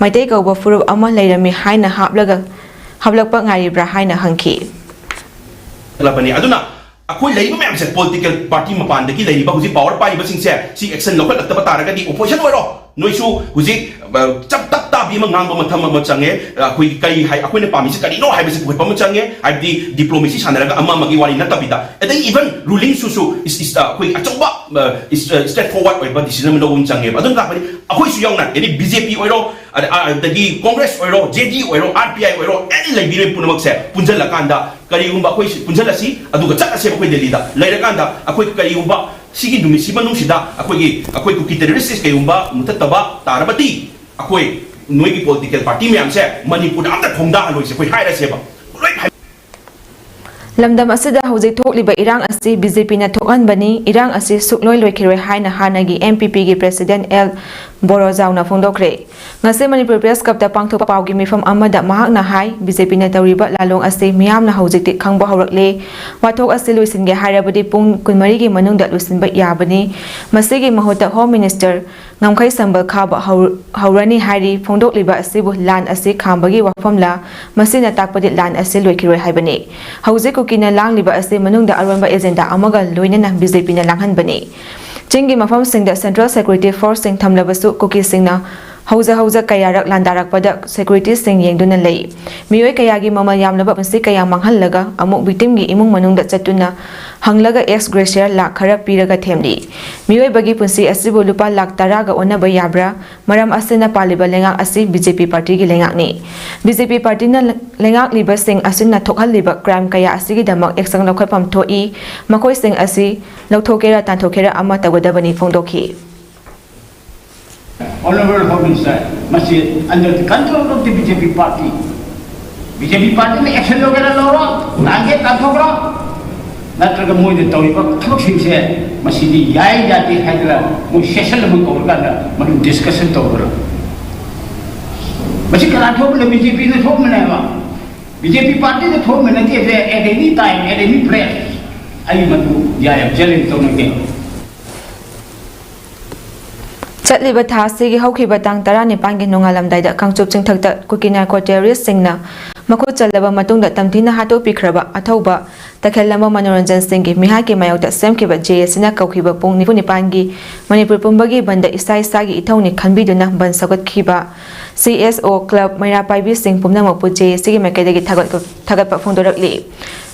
ꯃꯩꯇꯩ ꯀꯧꯕ ꯐꯨꯔꯨꯞ ꯑꯃ ꯂꯩꯔꯝꯃꯤ ꯍꯥꯏꯅ ꯍꯥꯞꯂꯒ, ꯍꯥꯞꯂꯛꯄ ꯉꯥꯏꯔꯤꯕ꯭ꯔꯥ ꯍꯥꯏꯅ ꯍꯪꯈꯤ꯫ ꯂꯕꯅꯤ꯫ ꯑꯗꯨꯅ ꯑꯩꯈꯣꯏ ꯂꯩꯔꯤꯕ ꯃꯌꯥꯝꯁꯦ, political party ꯃꯄꯥꯟꯗꯒꯤ ꯂꯩꯔꯤꯕ ꯍꯧꯖꯤꯛ power ꯄꯥꯏꯔꯤꯕꯁꯤꯡꯁꯦ ꯁꯤ action ꯂꯧꯈꯠꯂꯛꯇꯕ ꯇꯥꯔꯒꯗꯤ opposition ꯑꯣꯏꯔꯣ, ꯅꯣꯏꯁꯨ ꯍꯧꯖꯤꯛ, ꯑ, ꯆꯞ ꯇꯞ ꯇꯥꯕꯤ ꯑꯃ ꯉꯥꯡꯕ ꯃꯇꯝ ꯑꯃ ꯆꯪꯉꯦ꯫ ꯑ, ꯑꯩꯈꯣꯏ ꯀꯔꯤ ꯍꯥꯏ, ꯑꯩꯈꯣꯏꯅ ꯄꯥꯝꯃꯤꯁꯤ ꯀꯔꯤꯅꯣ ꯍꯥꯏꯕꯁꯤ ꯄꯨꯈꯠꯄ ꯑꯃ ꯆꯪꯉꯦ꯫ ꯍꯥꯏꯕꯗꯤ diplomacy ꯁꯥꯟꯅꯔꯒ ꯑꯃ ꯑꯃꯒꯤ ꯋꯥꯔꯤ ꯅꯠꯇꯕꯤꯗ, ꯑꯗꯩ even rulingꯁꯨꯁꯨ is, is, ꯑ, ꯑꯩꯈꯣꯏ ꯑꯆꯧꯕ, ꯑ, is, ꯑ, straightforward ꯑꯣꯏꯕ decision ꯑꯃ ꯂꯧꯕ ꯑꯃ ꯆꯪꯉꯦꯕ꯫ ꯑꯗꯨꯅ ꯇꯥꯛꯄꯗꯤ ꯑꯩꯈꯣꯏꯁꯨ ꯌꯥꯎꯅ, any BJP ꯑꯣꯏꯔꯣ, ꯑꯗ-, ꯑ, ꯑꯗꯒꯤ Congress ꯑꯣꯏꯔꯣ, JD ꯑꯣꯏꯔꯣ, RPI ꯑꯣꯏꯔꯣ, any ꯂꯩꯕꯤꯔꯤꯕ ꯄꯨꯝꯅꯃꯛꯁꯦ ꯄꯨꯟꯁꯤꯜꯂꯀꯥꯟꯗ ꯀꯔꯤꯒꯨꯝꯕ ꯑꯩꯈꯣꯏ ꯁꯤ ꯄꯨꯟꯁꯤꯜꯂꯁꯤ, ꯑꯗꯨꯒ ꯆꯠꯂꯁꯦꯕ ꯑꯩꯈꯣꯏ ꯗꯦꯜꯂꯤꯗ꯫ ꯂꯩꯔꯀꯥꯟꯗ ꯑꯩꯈꯣꯏ ꯀꯔꯤꯒꯨꯝꯕ ꯁꯤꯒꯤ ꯅꯨꯃꯤꯠꯁꯤ ꯃꯅꯨꯡꯁꯤꯗ ꯑꯩꯈꯣꯏꯒꯤ, ꯑꯩꯈꯣꯏ ꯀꯨꯀꯤ terrorist ꯀꯩꯒꯨꯝꯕ ꯃꯨꯊꯠꯇꯕ ꯇꯥꯔꯕꯗꯤ, ꯑꯩꯈꯣꯏ ꯅꯣꯏꯒꯤ political party ꯃꯌꯥꯝꯁꯦ ꯃꯅꯤꯄꯨꯔꯗ ꯑꯝꯇ ꯈꯣꯡꯗꯥꯍꯜꯂꯣꯏꯁꯦ, ꯑꯩꯈꯣꯏ ꯍꯥꯏꯔꯁꯦꯕ꯫ ꯂꯣꯏ ꯍꯥꯏ- ꯂꯝꯗꯝ ꯑꯁꯤꯗ ꯍꯧꯖꯤꯛ ꯊꯣꯛꯂꯤꯕ ꯏꯔꯥꯡ ꯑꯁꯤ ꯕꯤ ꯖꯦ ꯄꯤꯅ ꯊꯣꯛꯍꯟꯕꯅꯤ, ꯏꯔꯥꯡ ꯑꯁꯤ ꯁꯨꯛꯂꯣꯏ ꯂꯣꯏꯈꯤꯔꯣꯏ ꯍꯥꯏꯅ ꯍꯥꯟꯅꯒꯤ ꯑꯦꯝ ꯄꯤ ꯄꯤꯒꯤ ꯄ꯭ꯔꯦꯁꯤꯗꯦꯟꯠ ꯑꯦꯜ ꯕꯣꯔꯣꯖꯥꯎꯅ ꯐꯣꯡꯗꯣꯛꯈ꯭ꯔꯦ꯫ ꯉꯁꯤ ꯃꯅꯤꯄꯨꯔ ꯄ꯭ꯔꯦꯁ ꯀ꯭ꯂꯕꯇ ꯄꯥꯡꯊꯣꯛꯄ ꯄꯥꯎꯒꯤ ꯃꯤꯐꯝ ꯑꯃꯗ ꯃꯍꯥꯛꯅ ꯍꯥꯏ, ꯕꯤ ꯖꯦ ꯄꯤꯅ ꯇꯧꯔꯤꯕ ꯂꯥꯂꯣꯡ ꯑꯁꯤ ꯃꯤꯌꯥꯝꯅ ꯍꯧꯖꯤꯛꯇꯤ ꯈꯪꯕ ꯍꯧꯔꯛꯂꯦ꯫ ꯋꯥꯊꯣꯛ ꯑꯁꯤ ꯂꯣꯏꯁꯤꯟꯒꯦ ꯍꯥꯏꯔꯕꯗꯤ ꯄꯨꯡ ꯀꯨꯟꯃꯔꯤꯒꯤ ꯃꯅꯨꯡꯗ ꯂꯣꯏꯁꯤꯟꯕ ꯌꯥꯕꯅꯤ꯫ ꯃꯁꯤꯒꯤ ꯃꯍꯨꯠꯇ ꯍꯣꯝ ꯃꯤꯅꯤꯁꯇꯔ ꯉꯝꯈꯩ ꯁꯝꯕꯜ ꯈꯥꯕ ꯍꯧ-, ꯍꯧꯔꯅꯤ ꯍꯥꯏꯔꯤ꯫ ꯐꯣꯡꯗꯣꯛꯂꯤꯕ ꯑꯁꯤꯕꯨ ꯂꯥꯟ ꯑꯁꯤ ꯈꯥꯝꯕꯒꯤ ꯋꯥꯐꯝꯂ? ꯃꯁꯤꯅ ꯇꯥꯛꯄꯗꯤ ꯂꯥꯟ ꯑꯁꯤ ꯂꯣꯏꯈꯤꯔꯣꯏ ꯍꯥꯏꯕꯅꯤ꯫ ꯍꯧꯖꯤꯛ ꯀꯨꯀꯤꯅ ꯂꯥꯡꯂꯤꯕ ꯑꯁꯤ ꯃꯅꯨꯡꯗ ꯑꯔꯣꯟꯕ ꯑꯦꯖꯦꯟꯗꯥ ꯑꯃꯒ ꯂꯣꯏꯅꯅ ꯕꯤ ꯖꯦ ꯄꯤꯅ ꯂꯥꯡꯍꯟꯕꯅꯤ꯫ ꯆꯤꯡꯒꯤ ꯃꯐꯝꯁꯤꯡꯗ ꯁꯦꯟꯇ꯭ꯔꯦꯜ ꯁꯦꯀ꯭ꯌꯨꯔꯤꯇꯤ ꯐꯣꯔꯁꯁꯤꯡ ꯊꯝꯂꯕꯁꯨ ꯀꯨꯀꯤꯁꯤꯡꯅ ꯍꯧꯖ ꯍꯧꯖ ꯀꯌꯥꯔꯛ ꯂꯥꯟꯗꯥꯔꯛꯄꯗ ꯁꯦꯀ꯭ꯌꯨꯔꯤꯇꯤꯁꯤꯡ ꯌꯦꯡꯗꯨꯅ ꯂꯩ꯫ ꯃꯤꯑꯣꯏ ꯀꯌꯥꯒꯤ ꯃꯃꯜ ꯌꯥꯝꯂꯕ ꯄꯨꯟꯁꯤ ꯀꯌꯥ ꯃꯥꯡꯍꯜꯂꯒ ꯑꯃꯨꯛ ꯚꯤꯛꯇꯤꯝꯒꯤ ꯏꯃꯨꯡ ꯃꯅꯨꯡꯗ ꯆꯠꯇꯨꯅ ꯍꯪꯂꯒ ꯑꯦꯛꯁ ꯒ꯭ꯔꯦꯁꯤꯌꯥ ꯂꯥꯛ ꯈꯔ ꯄꯤꯔꯒ ꯊꯦꯝꯂꯤ꯫ ꯃꯤꯑꯣꯏꯕꯒꯤ ꯄꯨꯟꯁꯤ ꯑꯁꯤꯕꯨ ꯂꯨꯄꯥ ꯂꯥꯛ ꯇꯔꯥꯒ ꯑꯣꯟꯅꯕ ꯌꯥꯕ꯭ꯔꯥ? ꯃꯔꯝ ꯑꯁꯤꯅ ꯄꯥꯜꯂꯤꯕ ꯂꯩꯉꯥꯛ ꯑꯁꯤ ꯕꯤ ꯖꯦ ꯄꯤ ꯄꯥꯔꯇꯤꯒꯤ ꯂꯩꯉꯥꯛꯅꯤ꯫ ꯕꯤ ꯖꯦ ꯄꯤ ꯄꯥꯔꯇꯤꯅ ꯂꯩꯉꯥꯛꯂꯤꯕꯁꯤꯡ ꯑꯁꯤꯅ ꯊꯣꯛꯍꯜꯂꯤꯕ ꯀ꯭ꯔꯥꯏꯝ ꯀꯌꯥ ꯑꯁꯤꯒꯤꯗꯃꯛ ꯑꯦꯛꯁꯟ ꯂꯧꯈꯠꯐꯝ ꯊꯣꯛꯏ꯫ ꯃꯈꯣꯏꯁꯤꯡ ꯑꯁꯤ ꯂꯧꯊꯣꯛꯀꯦꯔꯥ ꯇꯥꯟꯊꯣꯛꯀꯦꯔꯥ ꯑꯃ ꯇꯧꯒꯗꯕꯅꯤ ꯐꯣꯡꯗꯣꯛꯈꯤ꯫ Honorable Home Minister, ꯃꯁꯤ under the control of the B J P party. B J P party ꯅ action ꯂꯧꯒꯦꯔꯥ ꯂꯧꯔꯣ, ꯇꯥꯟꯒꯦ ꯇꯥꯟꯊꯣꯛꯈ꯭ꯔꯣ, ꯅꯠꯇ꯭ꯔꯒ ꯃꯣꯏꯅ ꯇꯧꯔꯤꯕ ꯊꯕꯛꯁꯤꯡꯁꯦ ꯃꯁꯤꯗꯤ ꯌꯥꯏ ꯌꯥꯗꯦ ꯍꯥꯏꯗꯅ ꯃꯣꯏ session ꯑꯃ ꯀꯧꯔꯀꯥꯟꯗ ꯃꯗꯨ discussion ꯇꯧꯈ꯭ꯔꯣ꯫ ꯃꯁꯤ ꯀꯅꯥ ꯊꯣꯛꯄꯅꯣ? B J P ꯅ ꯊꯣꯛꯄꯅꯦꯕ꯫ B J P party ꯅ ꯊꯣꯛꯄ ꯅꯠꯇꯦ꯫ At any time, at any place, ꯑꯩ ꯃꯗꯨ ꯌꯥꯏ challenge ꯇꯧꯅꯒꯦ꯫ ꯆꯠꯂꯤꯕ ꯊꯥ ꯑꯁꯤꯒꯤ ꯍꯧꯈꯤꯕ ꯇꯥꯡ ꯇꯔꯥꯅꯤꯄꯥꯟꯒꯤ ꯅꯣꯡꯉꯥꯜꯂꯝꯗꯥꯏꯗ ꯀꯥꯡꯆꯨꯞ ꯆꯤꯡꯊꯛꯇ ꯀꯨꯀꯤ ꯅꯥꯔꯀꯣ ꯇꯦꯔꯣꯔꯤꯁꯁꯤꯡꯅ ꯃꯈꯨꯠ ꯆꯜꯂꯕ ꯃꯇꯨꯡꯗ ꯇꯝꯊꯤꯅ ꯍꯥꯠꯇꯣꯛꯄꯤꯈ꯭ꯔꯕ ꯑꯊꯧꯕ ꯇꯈꯦꯜꯂꯝꯕ ꯃꯅꯣꯔꯟꯖꯟ ꯁꯤꯡꯒꯤ ꯃꯤꯍꯥꯠꯀꯤ ꯃꯥꯌꯣꯛꯇ ꯁꯦꯝꯈꯤꯕ ꯖꯦ ꯑꯦ ꯁꯤꯅ ꯀꯧꯈꯤꯕ ꯄꯨꯡ ꯅꯤꯐꯨ ꯅꯤꯄꯥꯟꯒꯤ ꯃꯅꯤꯄꯨꯔ ꯄꯨꯝꯕꯒꯤ ꯕꯟꯗ ꯏꯁꯥ ꯏꯁꯥꯒꯤ ꯏꯊꯧꯅꯤ ꯈꯟꯕꯤꯗꯨꯅ ꯕꯟ ꯁꯧꯒꯠꯈꯤꯕ ꯁꯤ ꯑꯦꯁ ꯑꯣ ꯀ꯭ꯂꯕ ꯃꯩꯔꯥ ꯄꯥꯏꯕꯤꯁꯤꯡ ꯄꯨꯝꯅꯃꯛꯄꯨ ꯖꯦ ꯑꯦ ꯁꯤꯒꯤ ꯃꯥꯏꯀꯩꯗꯒꯤ ꯊꯥꯒꯠ-, ꯊꯥꯒꯠꯄ ꯐꯣꯡꯗꯣꯔꯛꯂꯤ꯫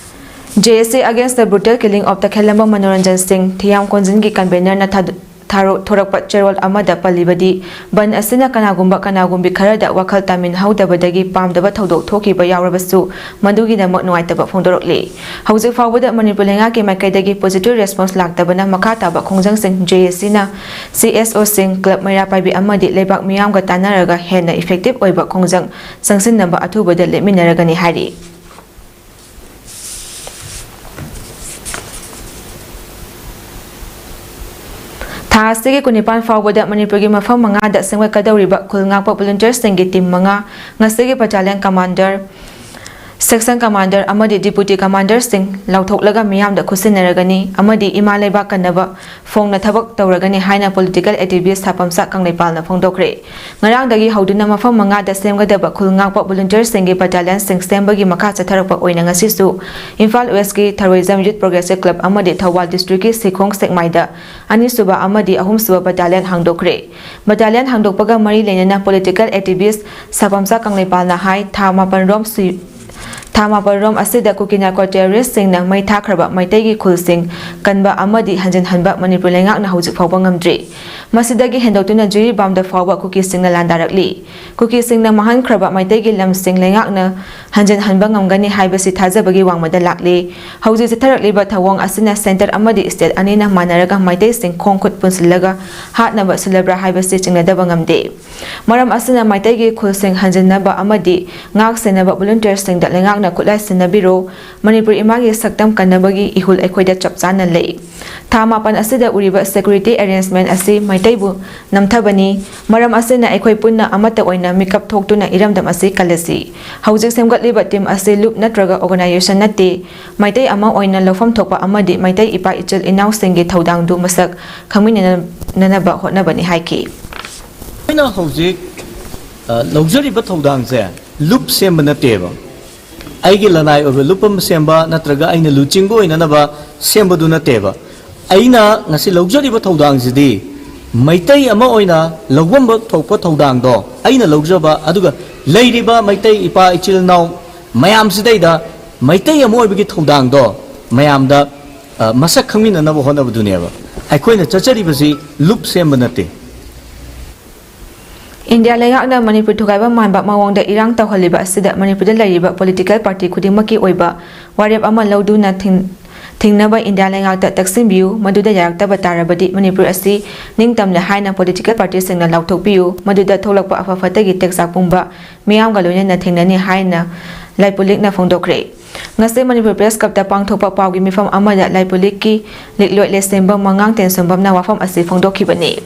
J A C against the brutal killing of ꯇꯈꯦꯜꯂꯝꯕ Manoranjan ꯁꯤꯡ, ꯊꯤꯌꯥꯝ ꯀꯣꯟꯖꯤꯟꯒꯤ ꯀꯟꯚꯦꯅꯔꯅ ꯊꯥꯗ-, ꯊꯥꯔꯣ-, ꯊꯣꯔꯛꯄ ꯆꯦꯔꯣꯜ ꯑꯃꯗ ꯄꯜꯂꯤꯕꯗꯤ, ꯕꯟ ꯑꯁꯤꯅ ꯀꯅꯥꯒꯨꯝꯕ ꯀꯅꯥꯒꯨꯝꯕꯤ ꯈꯔꯗ ꯋꯥꯈꯜ ꯇꯥꯃꯤꯟꯍꯧꯗꯕꯗꯒꯤ ꯄꯥꯝꯗꯕ ꯊꯧꯗꯣꯛ ꯊꯣꯛꯈꯤꯕ ꯌꯥꯎꯔꯕꯁꯨ, ꯃꯗꯨꯒꯤꯗꯃꯛ ꯅꯨꯡꯉꯥꯏꯇꯕ ꯐꯣꯡꯗꯣꯔꯛꯂꯤ꯫ ꯍꯧꯖꯤꯛ ꯐꯥꯎꯕꯗ ꯃꯅꯤꯄꯨꯔ ꯂꯩꯉꯥꯛꯀꯤ ꯃꯥꯏꯀꯩꯗꯒꯤ positive response ꯂꯥꯛꯇꯕꯅ ꯃꯈꯥ ꯇꯥꯕ ꯈꯣꯡꯖꯪꯁꯤꯡ J A C ꯅ C S O ꯁꯤꯡ, ꯀ꯭ꯂꯕ ꯃꯩꯔꯥ ꯄꯥꯏꯕꯤ ꯑꯃꯗꯤ ꯂꯩꯕꯥꯛ ꯃꯤꯌꯥꯝꯒ ꯇꯥꯟꯅꯔꯒ ꯍꯦꯟꯅ effective ꯑꯣꯏꯕ ꯈꯣꯡꯖꯪ ꯆꯪꯁꯤꯟꯅꯕ ꯑꯊꯨꯕꯗ ꯂꯦꯞꯃꯤꯟꯅꯔꯒꯅꯤ ꯍꯥꯏꯔꯤ꯫ ꯊꯥ ꯑꯁꯤꯒꯤ ꯀꯨꯟꯅꯤꯄꯥꯟ ꯐꯥꯎꯕꯗ ꯃꯅꯤꯄꯨꯔꯒꯤ ꯃꯐꯝ ꯃꯉꯥꯗ ꯁꯦꯝꯒꯠꯀꯗꯧꯔꯤꯕ ꯈꯨꯜ ꯉꯥꯛꯄ ꯚꯣꯂꯨꯟꯇꯤꯌꯔꯁꯤꯡꯒꯤ ꯇꯤꯝ ꯃꯉꯥ, ꯉꯁꯤꯒꯤ ꯕꯠꯇꯥꯂꯤꯌꯟ ꯀꯃꯥꯟꯗꯔ, ꯁꯦꯛꯁꯟ ꯀꯃꯥꯟꯗꯔ ꯑꯃꯗꯤ ꯗꯤꯄꯨꯇꯤ ꯀꯃꯥꯟꯗꯔꯁꯤꯡ ꯂꯥꯎꯊꯣꯛꯂꯒ ꯃꯤꯌꯥꯝꯗ ꯈꯨꯠꯁꯤꯟꯅꯔꯒꯅꯤ ꯑꯃꯗꯤ ꯏꯃꯥ ꯂꯩꯕꯥꯛ ꯀꯟꯅꯕ ꯐꯣꯡꯅ ꯊꯕꯛ ꯇꯧꯔꯒꯅꯤ ꯍꯥꯏꯅ ꯄꯣꯂꯤꯇꯤꯀꯦꯜ ꯑꯦꯛꯇꯤꯚꯤꯁ ꯊꯥꯄꯝꯆꯥ ꯀꯪꯂꯩꯄꯥꯜꯅ ꯐꯣꯡꯗꯣꯛꯈ꯭ꯔꯦ꯫ ꯉꯔꯥꯡꯗꯒꯤ ꯍꯧꯗꯨꯅ ꯃꯐꯝ ꯃꯉꯥꯗ ꯁꯦꯝꯒꯗꯕ ꯈꯨꯜ ꯉꯥꯛꯄ ꯚꯣꯂꯨꯟꯇꯤꯌꯔꯁꯤꯡꯒꯤ ꯕꯠꯇꯥꯂꯤꯌꯟꯁꯤꯡ ꯁꯦꯝꯕꯒꯤ ꯃꯈꯥ ꯆꯠꯊꯔꯛꯄ ꯑꯣꯏꯅ ꯉꯁꯤꯁꯨ ꯏꯝꯐꯥꯜ ꯋꯦꯁꯀꯤ ꯊꯔꯣꯏꯖꯝ ꯌꯨꯠ ꯄ꯭ꯔꯣꯒ꯭ꯔꯦꯁꯤꯞ ꯀ꯭ꯂꯕ ꯑꯃꯗꯤ ꯊꯧꯕꯥꯜ ꯗꯤꯁꯇ꯭ꯔꯤꯛꯀꯤ ꯁꯤꯈꯣꯡ ꯁꯦꯛꯃꯥꯏꯗ ꯑꯅꯤꯁꯨꯕ ꯑꯃꯗꯤ ꯑꯍꯨꯝꯁꯨꯕ ꯕꯠꯇꯥꯂꯤꯌꯟ ꯍꯥꯡꯗꯣꯛꯈ꯭ꯔꯦ꯫ ꯕꯠꯇꯥꯂꯤꯌꯟ ꯍꯥꯡꯗꯣꯛꯄꯒ ꯃꯔꯤ ꯂꯩꯅꯅ ꯄꯣꯂꯤꯇꯤꯀꯦꯜ ꯑꯦꯛꯇꯤꯚꯤꯁ ꯁꯥꯄꯝꯆꯥ ꯀꯪꯂꯩꯄꯥꯜꯅ ꯍꯥꯏ, ꯊꯥ ꯃꯥꯄꯟ ꯔꯣꯝ ꯁꯨꯏ-, ꯊꯥ ꯃꯥꯄꯟ ꯔꯣꯝ ꯑꯁꯤꯗ ꯀꯨꯀꯤ ꯅꯥꯔꯀꯣ ꯇꯦꯔꯣꯔꯤꯁꯁꯤꯡꯅ ꯃꯩ ꯊꯥꯈ꯭ꯔꯕ ꯃꯩꯇꯩꯒꯤ ꯈꯨꯜꯁꯤꯡ ꯀꯟꯕ ꯑꯃꯗꯤ ꯍꯟꯖꯤꯟꯍꯟꯕ ꯃꯅꯤꯄꯨꯔ ꯂꯩꯉꯥꯛꯅ ꯍꯧꯖꯤꯛ ꯐꯥꯎꯕ ꯉꯝꯗ꯭ꯔꯤ꯫ ꯃꯁꯤꯗꯒꯤ ꯍꯦꯟꯗꯣꯛꯇꯨꯅ ꯖꯤꯔꯤꯕꯥꯝꯗ ꯐꯥꯎꯕ ꯀꯨꯀꯤꯁꯤꯡꯅ ꯂꯥꯟꯗꯥꯔꯛꯂꯤ꯫ ꯀꯨꯀꯤꯁꯤꯡꯅ ꯃꯥꯡꯍꯟꯈ꯭ꯔꯕ ꯃꯩꯇꯩꯒꯤ ꯂꯝꯁꯤꯡ ꯂꯩꯉꯥꯛꯅ ꯍꯟꯖꯤꯟꯍꯟꯕ ꯉꯝꯒꯅꯤ ꯍꯥꯏꯕꯁꯤ ꯊꯥꯖꯕꯒꯤ ꯋꯥꯡꯃꯗ ꯂꯥꯛꯂꯤ꯫ ꯍꯧꯖꯤꯛ ꯆꯠꯊꯔꯛꯂꯤꯕ ꯊꯧꯑꯣꯡ ꯑꯁꯤꯅ ꯁꯦꯟꯇꯔ ꯑꯃꯗꯤ ꯁ꯭ꯇꯦꯠ ꯑꯅꯤꯅ ꯃꯥꯟꯅꯔꯒ ꯃꯩꯇꯩꯁꯤꯡ ꯈꯣꯡ ꯈꯨꯠ ꯄꯨꯟꯁꯤꯜꯂꯒ ꯍꯥꯠꯅꯕ ꯁꯤꯜꯂꯕ꯭ꯔꯥ ꯍꯥꯏꯕꯁꯤ ꯆꯤꯡꯅꯗꯕ ꯉꯝꯗꯦ꯫ ꯃꯔꯝ ꯑꯁꯤꯅ ꯃꯩꯇꯩꯒꯤ ꯈꯨꯜꯁꯤꯡ ꯍꯟꯖꯤꯟꯅꯕ ꯑꯃꯗꯤ ꯉꯥꯛ ꯁꯦꯟꯅꯕ ꯚꯣꯂꯨꯟꯇꯤꯌꯔꯁꯤꯡꯗ ꯂꯩꯉꯥꯛꯅ ꯈꯨꯠꯂꯥꯏ ꯁꯤꯟꯅꯕꯤꯔꯣ꯫ ꯃꯅꯤꯄꯨꯔ ꯏꯃꯥꯒꯤ ꯁꯛꯇꯝ ꯀꯟꯅꯕꯒꯤ ꯏꯍꯨꯜ ꯑꯩꯈꯣꯏꯗ ꯆꯞ ꯆꯥꯅ ꯂꯩ꯫ ꯊꯥ ꯃꯥꯄꯟ ꯑꯁꯤꯗ ꯎꯔꯤꯕ ꯁꯦꯀ꯭ꯌꯨꯔꯤꯇꯤ ꯑꯦꯔꯦꯟꯖꯃꯦꯟ ꯑꯁꯤ ꯃꯩꯇꯩꯕꯨ ꯅꯝꯊꯕꯅꯤ꯫ ꯃꯔꯝ ꯑꯁꯤꯅ ꯑꯩꯈꯣꯏ ꯄꯨꯟꯅ ꯑꯃꯠꯇ ꯑꯣꯏꯅ ꯃꯤꯀꯞ ꯊꯣꯛꯇꯨꯅ ꯏꯔꯝꯗꯝ ꯑꯁꯤ ꯀꯜꯂꯁꯤ꯫ ꯍꯧꯖꯤꯛ ꯁꯦꯝꯒꯠꯂꯤꯕ ꯇꯤꯝ ꯑꯁꯤ ꯂꯨꯞ ꯅꯠꯇ꯭ꯔꯒ ꯑꯣꯔꯒꯅꯥꯏꯖꯦꯁꯟ ꯅꯠꯇꯦ꯫ ꯃꯩꯇꯩ ꯑꯃ ꯑꯣꯏꯅ ꯂꯧꯐꯝ ꯊꯣꯛꯄ ꯑꯃꯗꯤ ꯃꯩꯇꯩ ꯏꯄꯥ ꯏꯆꯤꯜ ꯏꯅꯥꯎꯁꯤꯡꯒꯤ ꯊꯧꯗꯥꯡꯗꯨ ꯃꯁꯛ ꯈꯪꯃꯤꯟꯅꯅꯕ ꯍꯣꯠꯅꯕꯅꯤ ꯍꯥꯏꯈꯤ꯫ ꯑꯩꯈꯣꯏꯅ ꯍꯧꯖꯤꯛ, ꯑ, ꯂꯧꯖꯔꯤꯕ ꯊꯧꯗꯥꯡꯁꯦ ꯂꯨꯞ ꯁꯦꯝꯕ ꯅꯠꯇꯦꯕ꯫ ꯑꯩꯒꯤ ꯂꯅꯥꯏ ꯑꯣꯏꯕ ꯂꯨꯞ ꯑꯃ ꯁꯦꯝꯕ ꯅꯠꯇ꯭ꯔꯒ ꯑꯩꯅ ꯂꯨꯆꯤꯡꯕ ꯑꯣꯏꯅꯅꯕ ꯁꯦꯝꯕꯗꯨ ꯅꯠꯇꯦꯕ꯫ ꯑꯩꯅ ꯉꯁꯤ ꯂꯧꯖꯔꯤꯕ ꯊꯧꯗꯥꯡꯁꯤꯗꯤ ꯃꯩꯇꯩ ꯑꯃ ꯑꯣꯏꯅ ꯂꯧꯐꯝ ꯊꯣꯛꯄ ꯊꯧꯗꯥꯡꯗꯣ ꯑꯩꯅ ꯂꯧꯖꯕ, ꯑꯗꯨꯒ ꯂꯩꯔꯤꯕ ꯃꯩꯇꯩ ꯏꯄꯥ ꯏꯆꯤꯜ ꯏꯅꯥꯎ ꯃꯌꯥꯝꯁꯤꯗꯩꯗ ꯃꯩꯇꯩ ꯑꯃ ꯑꯣꯏꯕꯒꯤ ꯊꯧꯗꯥꯡꯗꯣ ꯃꯌꯥꯝꯗ, ꯑ, ꯃꯁꯛ ꯈꯪꯃꯤꯟꯅꯅꯕ ꯍꯣꯠꯅꯕꯗꯨꯅꯦꯕ꯫ ꯑꯩꯈꯣꯏꯅ ꯆꯠꯆꯔꯤꯕꯁꯤ ꯂꯨꯞ ꯁꯦꯝꯕ ꯅꯠꯇꯦ꯫ ꯏꯟꯗꯤꯌꯥ ꯂꯩꯉꯥꯛꯅ ꯃꯅꯤꯄꯨꯔ ꯊꯨꯒꯥꯏꯕ ꯃꯥꯟꯕ ꯃꯑꯣꯡꯗ ꯏꯔꯥꯡ ꯇꯧꯍꯜꯂꯤꯕ ꯑꯁꯤꯗ ꯃꯅꯤꯄꯨꯔꯗ ꯂꯩꯔꯤꯕ ꯄꯣꯂꯤꯇꯤꯀꯦꯜ ꯄꯥꯔꯇꯤ ꯈꯨꯗꯤꯡꯃꯛꯀꯤ ꯑꯣꯏꯕ ꯋꯥꯔꯦꯞ ꯑꯃ ꯂꯧꯗꯨꯅ ꯊꯤꯡ-, ꯊꯤꯡꯅꯕ ꯏꯟꯗꯤꯌꯥ ꯂꯩꯉꯥꯛꯇ ꯇꯛꯁꯤꯟꯕꯤꯌꯨ꯫ ꯃꯗꯨꯗ ꯌꯥꯔꯛꯇꯕ ꯇꯥꯔꯕꯗꯤ ꯃꯅꯤꯄꯨꯔ ꯑꯁꯤ ꯅꯤꯡꯇꯝꯂꯦ ꯍꯥꯏꯅ ꯄꯣꯂꯤꯇꯤꯀꯦꯜ ꯄꯥꯔꯇꯤꯁꯤꯡꯅ ꯂꯥꯎꯊꯣꯛꯄꯤꯌꯨ꯫ ꯃꯗꯨꯗ ꯊꯣꯛꯂꯛꯄ ꯑꯐ ꯐꯠꯇꯒꯤ ꯇꯦꯛꯆꯥꯛ ꯄꯨꯝꯕ ꯃꯤꯌꯥꯝꯒ ꯂꯣꯏꯅꯅ ꯊꯦꯡꯅꯅꯤ ꯍꯥꯏꯅ ꯂꯥꯏꯄꯨꯂꯤꯛꯅ ꯐꯣꯡꯗꯣꯛꯈ꯭ꯔꯦ꯫ ꯉꯁꯤ ꯃꯅꯤꯄꯨꯔ ꯄ꯭ꯔꯦꯁ ꯀ꯭ꯂꯕꯇ ꯄꯥꯡꯊꯣꯛꯄ ꯄꯥꯎꯒꯤ ꯃꯤꯐꯝ ꯑꯃꯗ ꯂꯥꯏꯄꯨꯂꯤꯛꯀꯤ ꯂꯤꯛꯂꯣꯏ ꯂꯩꯁꯦꯝꯕꯝ ꯃꯉꯥꯡ ꯇꯦꯟꯁꯣꯝꯕꯝꯅ ꯋꯥꯐꯝ ꯑꯁꯤ ꯐꯣꯡꯗꯣꯛꯈꯤꯕꯅꯤ꯫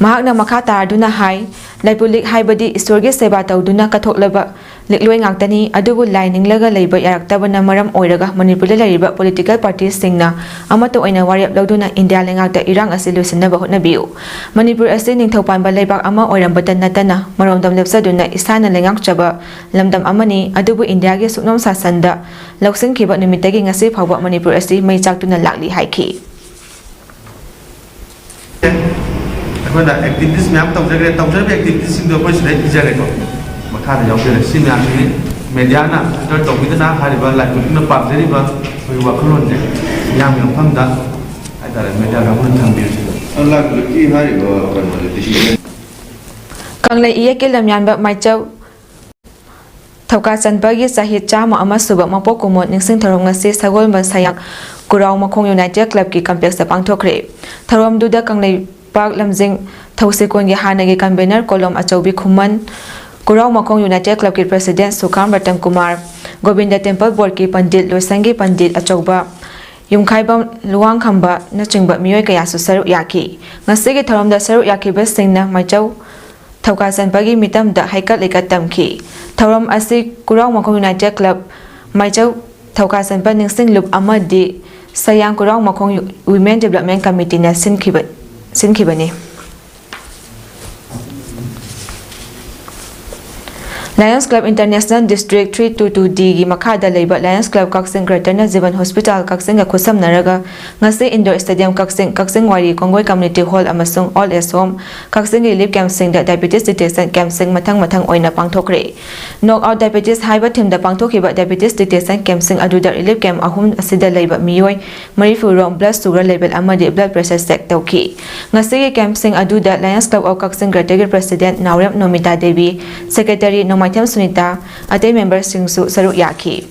ꯃꯍꯥꯛꯅ ꯃꯈꯥ ꯇꯥꯔꯗꯨꯅ ꯍꯥꯏ, ꯂꯥꯏꯄꯨꯂꯤꯛ ꯍꯥꯏꯕꯗꯤ ꯏꯁꯣꯔꯒꯤ ꯁꯦꯕꯥ ꯇꯧꯗꯨꯅ ꯀꯠꯊꯣꯛꯂꯕ ꯂꯤꯛꯂꯣꯏ ꯉꯥꯛꯇꯅꯤ꯫ ꯑꯗꯨꯕꯨ ꯂꯥꯏ ꯅꯤꯡꯂꯒ ꯂꯩꯕ ꯌꯥꯔꯛꯇꯕꯅ ꯃꯔꯝ ꯑꯣꯏꯔꯒ ꯃꯅꯤꯄꯨꯔꯗ ꯂꯩꯔꯤꯕ ꯄꯣꯂꯤꯇꯤꯀꯦꯜ ꯄꯥꯔꯇꯤꯁꯤꯡꯅ ꯑꯃꯠꯇ ꯑꯣꯏꯅ ꯋꯥꯔꯦꯞ ꯂꯧꯗꯨꯅ ꯏꯟꯗꯤꯌꯥ ꯂꯩꯉꯥꯛꯇ ꯏꯔꯥꯡ ꯑꯁꯤ ꯂꯣꯏꯁꯤꯟꯅꯕ ꯍꯣꯠꯅꯕꯤꯌꯨ꯫ ꯃꯅꯤꯄꯨꯔ ꯑꯁꯤ ꯅꯤꯡꯊꯧ ꯄꯥꯟꯕ ꯂꯩꯕꯥꯛ ꯑꯃ ꯑꯣꯏꯔꯝꯕꯇ ꯅꯠꯇꯅ ꯃꯔꯣꯝꯗꯣꯝ ꯂꯦꯞꯆꯗꯨꯅ ꯏꯁꯥꯅ ꯂꯩꯉꯥꯛꯆꯕ ꯂꯝꯗꯝ ꯑꯃꯅꯤ꯫ ꯑꯗꯨꯕꯨ ꯏꯟꯗꯤꯌꯥꯒꯤ ꯁꯨꯞꯅꯣꯝ ꯁꯥꯁꯟꯗ ꯂꯧꯁꯤꯟꯈꯤꯕ ꯅꯨꯃꯤꯠꯇꯒꯤ ꯉꯁꯤ ꯐꯥꯎꯕ ꯃꯅꯤꯄꯨꯔ ꯑꯁꯤ ꯃꯩ ꯆꯥꯛꯇꯨꯅ ꯂꯥꯛꯂꯤ ꯍꯥꯏꯈꯤ꯫ ꯑꯩꯈꯣꯏꯅ ꯑꯦꯛꯇꯤꯚꯤꯇꯤꯁ ꯃꯌꯥꯝ ꯇꯧꯖꯈ꯭ꯔꯦ꯫ ꯇꯧꯖꯔꯤꯕ ꯑꯦꯛꯇꯤꯚꯤꯇꯤꯁꯁꯤꯡꯗꯣ ꯑꯩꯈꯣꯏ ꯁꯤꯗ ꯏꯖꯔꯦꯀꯣ, ꯃꯈꯥꯗ ꯌꯥꯎꯖꯔꯦ꯫ ꯁꯤ ꯃꯌꯥꯝꯁꯤꯗꯤ ꯃꯦꯗꯤꯌꯥꯅ ꯐꯤꯜꯇꯔ ꯇꯧꯕꯤꯗꯅ ꯍꯥꯏꯔꯤꯕ ꯂꯥꯏꯄꯨꯂꯤꯛꯅ ꯄꯥꯝꯖꯔꯤꯕ ꯑꯩꯈꯣꯏꯒꯤ ꯋꯥꯈꯜꯂꯣꯟꯁꯦ ꯃꯤꯌꯥꯝꯒꯤ ꯃꯐꯝꯗ ꯍꯥꯏꯇꯥꯔꯦ, ꯃꯦꯗꯤꯌꯥ ꯀꯥꯡꯕꯨꯅ ꯊꯝꯕꯤꯔꯤꯁꯤꯗ꯫ ꯂꯥꯏꯄꯨꯂꯤꯛꯀꯤ ꯍꯥꯏꯔꯤꯕ ꯀꯩꯅꯣꯁꯦ ꯗꯤꯁꯤꯖꯟ ꯀꯪꯂꯩ ꯏꯌꯦꯛꯀꯤ ꯂꯝꯌꯥꯟꯕ ꯃꯥꯏꯆꯧ ꯊꯧꯀꯥ ꯆꯟꯕꯒꯤ ꯆꯍꯤ ꯆꯥꯝꯃ ꯑꯃ ꯁꯨꯕ ꯃꯄꯣꯛ ꯀꯨꯝꯑꯣꯟ ꯅꯤꯡꯁꯤꯡ ꯊꯧꯔꯝ ꯉꯁꯤ ꯁꯒꯣꯜꯕꯟ ꯁꯌꯥꯡ ꯀꯨꯔꯥꯎ ꯃꯈꯣꯡ ꯌꯨꯅꯥꯏꯇꯦꯗ ꯀ꯭ꯂꯕꯀꯤ ꯀꯝꯄ꯭ꯂꯦꯛꯁꯇ ꯄꯥꯡꯊꯣꯛꯈ꯭ꯔꯦ꯫ ꯊꯧꯔꯝꯗꯨꯗ ꯀꯪꯂꯩꯄꯥꯛ ꯂꯝꯖꯤꯡ ꯊꯧꯁꯤꯀꯣꯟꯒꯤ ꯍꯥꯟꯅꯒꯤ ꯀꯟꯚꯦꯅꯔ ꯀꯣꯂꯣꯝ ꯑꯆꯧꯕꯤ ꯈꯨꯃꯟ, ꯀꯨꯔꯥꯎ ꯃꯈꯣꯡ ꯌꯨꯅꯥꯏꯇꯦꯗ ꯀ꯭ꯂꯕꯀꯤ ꯄ꯭ꯔꯦꯁꯤꯗꯦꯟꯠ ꯁꯨꯀꯥꯝ ꯔꯇꯟ ꯀꯨꯃꯥꯔ, ꯒꯣꯕꯤꯟꯗ ꯇꯦꯝꯄꯜ ꯕꯣꯔꯗꯀꯤ ꯄꯟꯗꯤꯠ, ꯂꯣꯏꯁꯪꯒꯤ ꯄꯟꯗꯤꯠ ꯑꯆꯧꯕ, ꯌꯨꯝꯈꯥꯏꯕꯝ ꯂꯨꯋꯥꯡꯈꯝꯕꯅꯆꯤꯡꯕ ꯃꯤꯑꯣꯏ ꯀꯌꯥꯁꯨ ꯁꯔꯨꯛ ꯌꯥꯈꯤ꯫ ꯉꯁꯤꯒꯤ ꯊꯧꯔꯝꯗ ꯁꯔꯨꯛ ꯌꯥꯈꯤꯕꯁꯤꯡꯅ ꯃꯥꯏꯆꯧ ꯊꯧꯀꯥ ꯆꯟꯕꯒꯤ ꯃꯤꯇꯝꯗ ꯍꯩꯀꯠ ꯂꯩꯀꯠ ꯇꯝꯈꯤ꯫ ꯊꯧꯔꯝ ꯑꯁꯤ ꯀꯨꯔꯥꯎ ꯃꯈꯣꯡ ꯌꯨꯅꯥꯏꯇꯦꯗ ꯀ꯭ꯂꯕ, ꯃꯥꯏꯆꯧ ꯊꯧꯀꯥ ꯆꯟꯕ ꯅꯤꯡꯁꯤꯡ ꯂꯨꯞ ꯑꯃꯗꯤ ꯁꯌꯥꯡ ꯀꯨꯔꯥꯎ ꯃꯈꯣꯡ ꯋꯤꯃꯦꯟ ꯗꯤꯕ꯭ꯂꯞꯃꯦꯟ ꯀꯃꯤꯇꯤꯅ ꯁꯤꯟꯈꯤꯕ, ꯁꯤꯟꯈꯤꯕꯅꯤ꯫ Lions club international district three two two ꯗꯤꯒꯤ ꯃꯈꯥꯗ ꯂꯩꯕ ꯂꯥꯌꯟꯁ ꯀ꯭ꯂꯕ ꯀꯛꯆꯤꯡ ꯒ꯭ꯔꯦꯇꯔꯅ ꯖꯤꯕꯟ ꯍꯣꯁꯄꯤꯇꯥꯜ ꯀꯛꯆꯤꯡꯒ ꯈꯨꯠꯁꯝꯅꯔꯒ ꯉꯁꯤ ꯏꯟꯗꯣꯔ ꯁ꯭ꯇꯦꯗꯤꯌꯝ ꯀꯛꯆꯤꯡ, ꯀꯛꯆꯤꯡ ꯋꯥꯏꯔꯤ ꯀꯣꯡꯒꯣꯏ ꯀꯝꯃ꯭ꯌꯨꯅꯤꯇꯤ ꯍꯣꯜ ꯑꯃꯁꯨꯡ ꯑꯣꯜ ꯑꯦꯖ ꯍꯣꯝ ꯀꯛꯆꯤꯡꯒꯤ ꯔꯤꯂꯤꯐ ꯀꯦꯝꯞꯁꯤꯡꯗ ꯗꯥꯏꯕꯦꯇꯤꯁ ꯗꯤꯇꯦꯛꯁꯟ ꯀꯦꯝꯞꯁꯤꯡ ꯃꯊꯪ ꯃꯊꯪ ꯑꯣꯏꯅ ꯄꯥꯡꯊꯣꯛꯈ꯭ꯔꯦ꯫ ꯅꯣꯛ ꯑꯥꯎꯠ ꯗꯥꯏꯕꯦꯇꯤꯁ ꯍꯥꯏꯕ ꯊꯤꯝꯗ ꯄꯥꯡꯊꯣꯛꯈꯤꯕ ꯗꯥꯏꯕꯦꯇꯤꯁ ꯗꯤꯇꯦꯛꯁꯟ ꯀꯦꯝꯞꯁꯤꯡ ꯑꯗꯨꯗ ꯔꯤꯂꯤꯐ ꯀꯦꯝꯞ ꯑꯍꯨꯝ ꯑꯁꯤꯗ ꯂꯩꯕ ꯃꯤꯑꯣꯏ ꯃꯔꯤꯐꯨ ꯔꯣꯝ ꯕ꯭ꯂꯗ ꯁꯨꯒꯔ ꯂꯦꯚꯦꯜ ꯑꯃꯗꯤ ꯕ꯭ꯂꯗ ꯄ꯭ꯔꯦꯁꯔ ꯆꯦꯛ ꯇꯧꯈꯤ꯫ ꯉꯁꯤꯒꯤ ꯀꯦꯝꯞꯁꯤꯡ ꯑꯗꯨꯗ ꯂꯥꯌꯟꯁ ꯀ꯭ꯂꯕ ꯑꯣꯐ ꯀꯛꯆꯤꯡ ꯒ꯭ꯔꯦꯇꯔꯒꯤ ꯄ꯭ꯔꯦꯁꯤꯗꯦꯟꯠ ꯅꯥꯎꯔꯦꯝ ꯅꯣꯃꯤꯇꯥ ꯗꯦꯕꯤ, ꯁꯦꯀ꯭ꯔꯦꯇꯔꯤ ꯅꯣꯡꯃꯥꯏꯊꯦꯝ ꯁꯨꯅꯤꯇꯥ, ꯑꯇꯩ ꯃꯦꯝꯕꯔꯁꯤꯡꯁꯨ ꯁꯔꯨꯛ ꯌꯥꯈꯤ꯫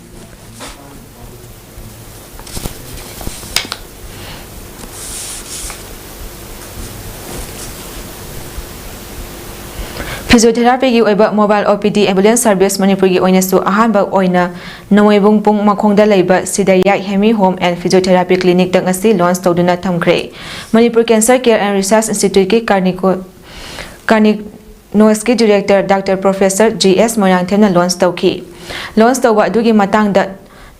ꯐꯤꯖꯤꯑꯣꯊꯦꯔꯥꯄꯤꯒꯤ ꯑꯣꯏꯕ ꯃꯣꯕꯥꯏꯜ ꯑꯣ ꯄꯤ ꯗꯤ ꯑꯦꯝꯕꯨꯂꯦꯟꯁ ꯁꯔꯚꯤꯁ ꯃꯅꯤꯄꯨꯔꯒꯤ ꯑꯣꯏꯅꯁꯨ ꯑꯍꯥꯟꯕ ꯑꯣꯏꯅ ꯅꯣꯡꯃꯩꯕꯨꯡ ꯄꯨꯡ ꯃꯈꯣꯡꯗ ꯂꯩꯕ ꯁꯤꯗ Yai Hemi home and physiotherapy ꯀ꯭ꯂꯤꯅꯤꯛꯇ ꯉꯁꯤ ꯂꯣꯟꯆ ꯇꯧꯗꯨꯅ ꯊꯝꯈ꯭ꯔꯦ꯫ Manipur cancer care and research ꯏꯟꯁꯇꯤꯇ꯭ꯌꯨꯠꯀꯤ ꯀꯥꯔꯅꯤꯀꯣ-, ꯀꯥꯔꯅꯤꯅꯣꯁꯀꯤ director doctor professor G S ꯃꯣꯏꯔꯥꯡꯊꯦꯝꯅ ꯂꯣꯟꯆ ꯇꯧꯈꯤ꯫ ꯂꯣꯟꯆ ꯇꯧꯕ ꯑꯗꯨꯒꯤ ꯃꯇꯥꯡꯗ